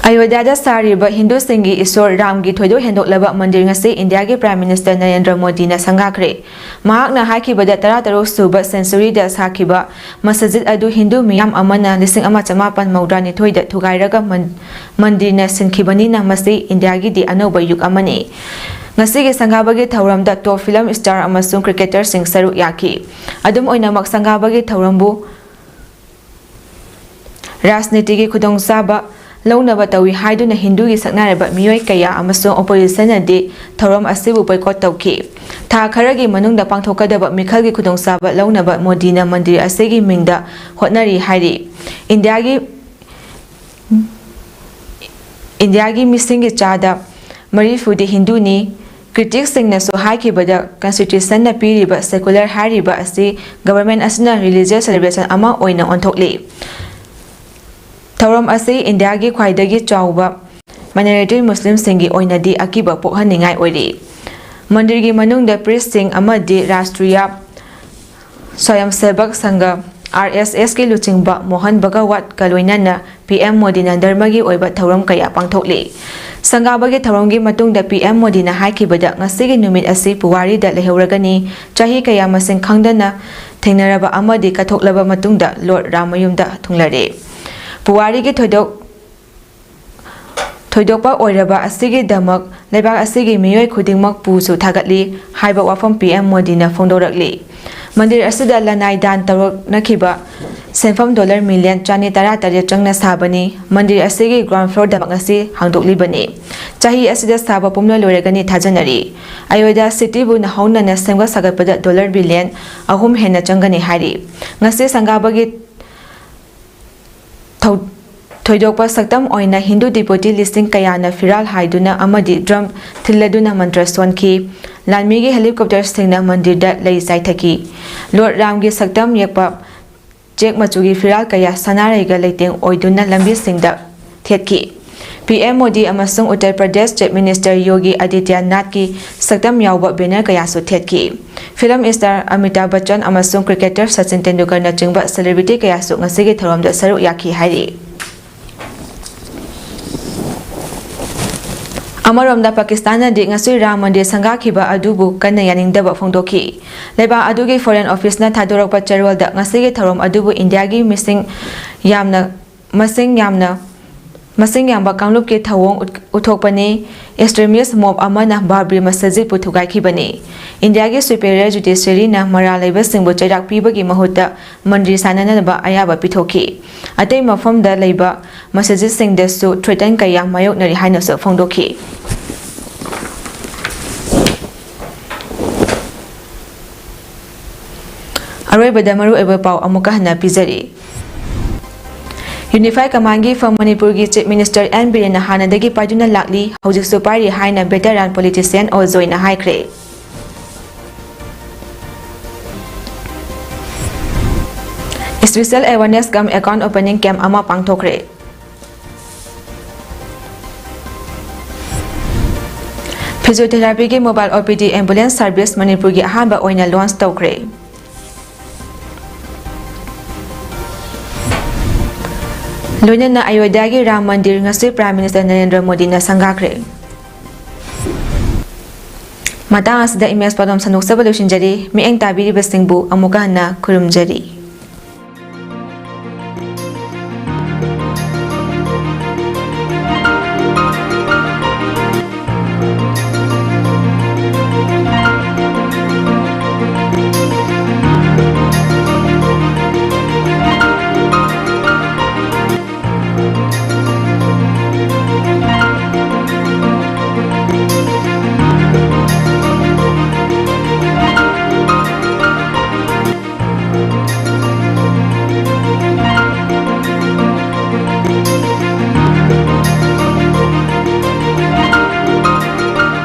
ꯑꯌꯣꯙ꯭ꯌꯥꯗ ꯁꯥꯔꯤꯕ ꯍꯤꯟꯗꯨꯁꯤꯡꯒꯤ ꯏꯁꯣꯔ ꯔꯥꯝꯒꯤ ꯊꯣꯏꯗꯣꯛ ꯍꯦꯟꯗꯣꯛꯂꯕ ꯃꯟꯗꯤꯔ ꯉꯁꯤ ꯏꯟꯗꯤꯌꯥꯒꯤ Prime Minister ꯅꯔꯦꯟꯗ꯭ꯔ ꯃꯣꯗꯤꯅ ꯁꯪꯒꯥꯈ꯭ꯔꯦ꯫ ꯃꯍꯥꯛꯅ ꯍꯥꯏꯈꯤꯕꯗ, ꯇꯔꯥꯇꯔꯨꯛ ꯁꯨꯕ century ꯗ ꯁꯥꯈꯤꯕ ꯃꯁꯖꯤꯗ ꯑꯗꯨ ꯍꯤꯟꯗꯨ ꯃꯤꯌꯥꯝ ꯑꯃꯅ ꯂꯤꯁꯤꯡ ꯑꯃ ꯆꯃꯥꯄꯟ ꯃꯧꯗ꯭ꯔꯥ ꯅꯤꯊꯣꯏꯗ ꯊꯨꯒꯥꯏꯔꯒ ꯃꯟ-, ꯃꯟꯗꯤꯔꯅ ꯁꯤꯟꯈꯤꯕꯅꯤꯅ, ꯃꯁꯤ ꯏꯟꯗꯤꯌꯥꯒꯤꯗꯤ ꯑꯅꯧꯕ ꯌꯨꯒ ꯑꯃꯅꯤ꯫ ꯉꯁꯤꯒꯤ ꯁꯪꯒꯥꯕꯒꯤ ꯊꯧꯔꯝꯗ top film star ꯑꯃꯁꯨꯡ cricketer ꯁꯤꯡ ꯁꯔꯨꯛ ꯌꯥꯈꯤ꯫ ꯑꯗꯨꯝ ꯑꯣꯏꯅꯃꯛ, ꯁꯪꯒꯥꯕꯒꯤ ꯊꯧꯔꯝꯕꯨ ꯔꯥꯖꯅꯤꯇꯤꯒꯤ ꯈꯨꯗꯣꯡꯆꯥꯕ ꯂꯧꯅꯕ ꯇꯧꯏ ꯍꯥꯏꯗꯨꯅ ꯍꯤꯟꯗꯨꯒꯤ ꯁꯛꯅꯥꯏꯔꯕ ꯃꯤꯑꯣꯏ ꯀꯌꯥ ꯑꯃꯁꯨꯡ opposition ꯅꯗꯤ ꯊꯧꯔꯝ ꯑꯁꯤꯕꯨ boycott ꯇꯧꯈꯤ꯫ ꯊꯥ ꯈꯔꯒꯤ ꯃꯅꯨꯡꯗ ꯄꯥꯡꯊꯣꯛꯀꯗꯕ ꯃꯤꯈꯜꯒꯤ ꯈꯨꯗꯣꯡꯆꯥꯕ ꯂꯧꯅꯕ ꯃꯣꯗꯤꯅ ꯃꯟꯗꯤꯔ ꯑꯁꯤꯒꯤ ꯃꯤꯡꯗ ꯍꯣꯠꯅꯔꯤ ꯍꯥꯏꯔꯤ꯫ ꯏꯟꯗꯤꯌꯥꯒꯤ, ꯏꯟꯗꯤꯌꯥꯒꯤ ꯃꯤꯁꯤꯡꯒꯤ ꯆꯥꯗ ꯃꯔꯤꯐꯨꯗꯤ ꯍꯤꯟꯗꯨꯅꯤ꯫ Critics ꯁꯤꯡꯅꯁꯨ ꯍꯥꯏꯈꯤꯕꯗ, constitution ꯅ ꯄꯤꯔꯤꯕ secular ꯍꯥꯏꯔꯤꯕ ꯑꯁꯤ government ꯑꯁꯤꯅ religious celebration ꯑꯃ ꯑꯣꯏꯅ ꯑꯣꯟꯊꯣꯛꯂꯤ꯫ ꯊꯧꯔꯝ ꯑꯁꯤ ꯏꯟꯗꯤꯌꯥꯒꯤ ꯈ꯭ꯋꯥꯏꯗꯒꯤ ꯆꯥꯎꯕ minority ꯃꯨꯁꯂꯤꯝꯁꯤꯡꯒꯤ ꯑꯣꯏꯅꯗꯤ ꯑꯀꯤꯕ ꯄꯣꯛꯍꯟꯅꯤꯡꯉꯥꯏ ꯑꯣꯏꯔꯤ꯫ ꯃꯟꯗꯤꯔꯒꯤ ꯃꯅꯨꯡꯗ priest ꯁꯤꯡ ꯑꯃꯗꯤ ꯔꯥꯁꯇ꯭ꯔꯤꯌꯥ ꯁ꯭ꯋꯌꯝꯁꯦꯕꯛ ꯁꯪꯘ, R S S ꯀꯤ ꯂꯨꯆꯤꯡꯕ ꯃꯣꯍꯟ ꯚꯒꯋꯠꯀ ꯂꯣꯏꯅꯅ P M ꯃꯣꯗꯤꯅ ꯙꯔꯃꯒꯤ ꯑꯣꯏꯕ ꯊꯧꯔꯝ ꯀꯌꯥ ꯄꯥꯡꯊꯣꯛꯂꯤ꯫ ꯁꯪꯒꯥꯕꯒꯤ ꯊꯧꯔꯝꯒꯤ ꯃꯇꯨꯡꯗ P M ꯃꯣꯗꯤꯅ ꯍꯥꯏꯈꯤꯕꯗ, ꯉꯁꯤꯒꯤ ꯅꯨꯃꯤꯠ ꯑꯁꯤ ꯄꯨꯋꯥꯔꯤꯗ ꯂꯩꯍꯧꯔꯒꯅꯤ꯫ ꯆꯍꯤ ꯀꯌꯥ ꯃꯁꯤꯡ ꯈꯪꯗꯅ ꯊꯦꯡꯅꯔꯕ ꯑꯃꯗꯤ ꯀꯠꯊꯣꯛꯂꯕ ꯃꯇꯨꯡꯗ Lord ꯔꯥꯝ ꯃꯌꯨꯝꯗ ꯊꯨꯡꯂꯔꯦ꯫ ꯄꯨꯋꯥꯔꯤꯒꯤ ꯊꯣꯏꯗꯣꯛ ꯊꯣꯏꯗꯣꯛꯄ ꯑꯣꯏꯔꯕ ꯑꯁꯤꯒꯤꯗꯃꯛ ꯂꯩꯕꯥꯛ ꯑꯁꯤꯒꯤ ꯃꯤꯑꯣꯏ ꯈꯨꯗꯤꯡꯃꯛꯄꯨꯁꯨ ꯊꯥꯒꯠꯂꯤ ꯍꯥꯏꯕ ꯋꯥꯐꯝ P M ꯃꯣꯗꯤꯅ ꯐꯣꯡꯗꯣꯔꯛꯂꯤ꯫ ꯃꯟꯗꯤꯔ ꯑꯁꯤꯗ ꯂꯅꯥꯏ ꯗꯥꯟ ꯇꯧꯔꯛꯅꯈꯤꯕ ꯁꯦꯟꯐꯝ dollar million ꯆꯅꯤ ꯇꯔꯥ ꯇꯔꯦꯠ ꯆꯪꯅ ꯁꯥꯕꯅꯤ꯫ ꯃꯟꯗꯤꯔ ꯑꯁꯤꯒꯤ ground floor ꯗꯃꯛ ꯉꯁꯤ ꯍꯥꯡꯗꯣꯛꯂꯤꯕꯅꯤ꯫ ꯆꯍꯤ ꯑꯁꯤꯗ ꯁꯥꯕ ꯄꯨꯝꯂꯣꯏ ꯂꯣꯏꯔꯒꯅꯤ ꯊꯥꯖꯅꯔꯤ꯫ ꯑꯌꯣꯙ꯭ꯌꯥ city ꯕꯨ ꯅꯧꯍꯧꯅꯅ ꯁꯦꯝꯒꯠ ꯁꯥꯒꯠꯄꯗ dollar billion ꯑꯍꯨꯝ ꯍꯦꯟꯅ ꯆꯪꯒꯅꯤ ꯍꯥꯏꯔꯤ꯫ ꯉꯁꯤ ꯁꯪꯒꯥꯕꯒꯤ ꯊꯧ-, ꯊꯣꯏꯗꯣꯛꯄ ꯁꯛꯇꯝ ꯑꯣꯏꯅ ꯍꯤꯟꯗꯨ devotee ꯂꯤꯁꯤꯡ ꯀꯌꯥꯅ ꯐꯤꯔꯥꯜ ꯍꯥꯏꯗꯨꯅ ꯑꯃꯗꯤ drum ꯊꯤꯜꯂꯗꯨꯅ ꯃꯟꯇ꯭ꯔ ꯁꯣꯟꯈꯤ꯫ ꯂꯥꯟꯃꯤꯒꯤ helicopter ꯁꯤꯡꯅ ꯃꯟꯗꯤꯔꯗ ꯂꯩ ꯆꯥꯏꯊꯈꯤ꯫ Lord ꯔꯥꯝꯒꯤ ꯁꯛꯇꯝ ꯌꯦꯛꯄ ꯆꯦꯛ ꯃꯆꯨꯒꯤ ꯐꯤꯔꯥꯜ ꯀꯌꯥ ꯁꯅꯥꯔꯩꯒ ꯂꯩꯇꯦꯡ ꯑꯣꯏꯗꯨꯅ ꯂꯝꯕꯤꯁꯤꯡꯗ ꯊꯦꯠꯈꯤ꯫ P M ꯃꯣꯗꯤ ꯑꯃꯁꯨꯡ ꯎꯠꯇꯔ ꯄ꯭ꯔꯗꯦꯁ Chief Minister ꯌꯣꯒꯤ ꯑꯗꯤꯇ꯭ꯌꯅꯥꯊꯀꯤ ꯁꯛꯇꯝ ꯌꯥꯎꯕ banner ꯀꯌꯥꯁꯨ ꯊꯦꯠꯈꯤ꯫ Film star ꯑꯃꯤꯇꯥꯚ ꯕꯆꯟ ꯑꯃꯁꯨꯡ cricketer ꯁꯆꯤꯟ ꯇꯦꯟꯗꯨꯜꯀꯔꯅꯆꯤꯡꯕ celebrity ꯀꯌꯥꯁꯨ ꯉꯁꯤꯒꯤ ꯊꯧꯔꯝꯗ ꯁꯔꯨꯛ ꯌꯥꯈꯤ ꯍꯥꯏꯔꯤ꯫ ꯑꯃꯔꯣꯝꯗ, ꯄꯥꯀꯤꯁꯇꯥꯟꯅꯗꯤ ꯉꯁꯤ ꯔꯥꯝ ꯃꯟꯗꯤꯔ ꯁꯪꯒꯥꯈꯤꯕ ꯑꯗꯨꯕꯨ ꯀꯟꯅ ꯌꯥꯅꯤꯡꯗꯕ ꯐꯣꯡꯗꯣꯛꯈꯤ꯫ ꯂꯩꯕꯥꯛ ꯑꯗꯨꯒꯤ Foreign Office ꯅ ꯊꯥꯗꯣꯔꯛꯄ ꯆꯦꯔꯣꯜꯗ ꯉꯁꯤꯒꯤ ꯊꯧꯔꯝ ꯑꯗꯨꯕꯨ ꯏꯟꯗꯤꯌꯥꯒꯤ ꯃꯤꯁꯤꯡ ꯌꯥꯝꯅ, ꯃꯁꯤꯡ ꯌꯥꯝꯅ, ꯃꯁꯤꯡ ꯌꯥꯝꯕ ꯀꯥꯡꯂꯨꯞꯀꯤ ꯊꯧꯑꯣꯡ ꯎꯠ-, ꯎꯠꯊꯣꯛꯄꯅꯤ, extremist mob ꯑꯃꯅ ꯕꯥꯕ꯭ꯔꯤ ꯃꯁꯖꯤꯗꯄꯨ ꯊꯨꯒꯥꯏꯈꯤꯕꯅꯤ, ꯏꯟꯗꯤꯌꯥꯒꯤ Superior Judiciary ꯅ ꯃꯔꯥꯜ ꯂꯩꯕꯁꯤꯡꯕꯨ ꯆꯩꯔꯥꯛ ꯄꯤꯕꯒꯤ ꯃꯍꯨꯠꯇ ꯃꯟꯗꯤꯔ ꯁꯥꯟꯅꯅꯕ ꯑꯌꯥꯕ ꯄꯤꯊꯣꯛꯈꯤ꯫ ꯑꯇꯩ ꯃꯐꯝꯗ ꯂꯩꯕ ꯃꯁꯖꯤꯗꯁꯤꯡꯗꯁꯨ threaten ꯀꯌꯥ ꯃꯥꯌꯣꯛꯅꯔꯤ ꯍꯥꯏꯅꯁꯨ ꯐꯣꯡꯗꯣꯛꯈꯤ꯫ ꯑꯔꯣꯏꯕꯗ ꯃꯔꯨꯑꯣꯏꯕ ꯄꯥꯎ ꯑꯃꯨꯛꯀ ꯍꯟꯅ ꯄꯤꯖꯔꯤ꯫ Unified Command ꯒꯤ ꯐꯝ ꯃꯅꯤꯄꯨꯔꯒꯤ Chief Minister ꯑꯦꯟ ꯕꯤꯔꯦꯟꯅ ꯍꯥꯟꯅꯗꯒꯤ ꯄꯥꯏꯗꯨꯅ ꯂꯥꯛꯂꯤ, ꯍꯧꯖꯤꯛꯁꯨ ꯄꯥꯏꯔꯤ ꯍꯥꯏꯅ veteran politician ꯑꯣ ꯖꯣꯏꯅ ꯍꯥꯏꯈ꯭ꯔꯦ꯫ Special Awareness cum Account Opening Camp ꯑꯃ ꯄꯥꯡꯊꯣꯛꯈ꯭ꯔꯦ꯫ Physiotherapy ꯒꯤ mobile O P D ambulance service ꯃꯅꯤꯄꯨꯔꯒꯤ ꯑꯍꯥꯟꯕ ꯑꯣꯏꯅ launch ꯇꯧꯈ꯭ꯔꯦ꯫ ꯂꯣꯏꯅꯅ ꯑꯌꯣꯙ꯭ꯌꯥꯒꯤ ꯔꯥꯝ ꯃꯟꯗꯤꯔ ꯉꯁꯤ Prime Minister ꯅꯔꯦꯟꯗ꯭ꯔ ꯃꯣꯗꯤꯅ ꯁꯪꯒꯥꯈ꯭ꯔꯦ꯫ ꯃꯇꯥꯡ ꯑꯁꯤꯗ ꯏꯃꯦꯖ ꯄꯥꯎꯗꯝ ꯁꯟꯗꯣꯛꯆꯕ ꯂꯣꯏꯁꯤꯟꯖꯔꯤ꯫ ꯃꯤꯠꯌꯦꯡ ꯇꯥꯕꯤꯔꯤꯕꯁꯤꯡꯕꯨ ꯑꯃꯨꯛꯀ ꯍꯟꯅ ꯈꯨꯔꯨꯝꯖꯔꯤ꯫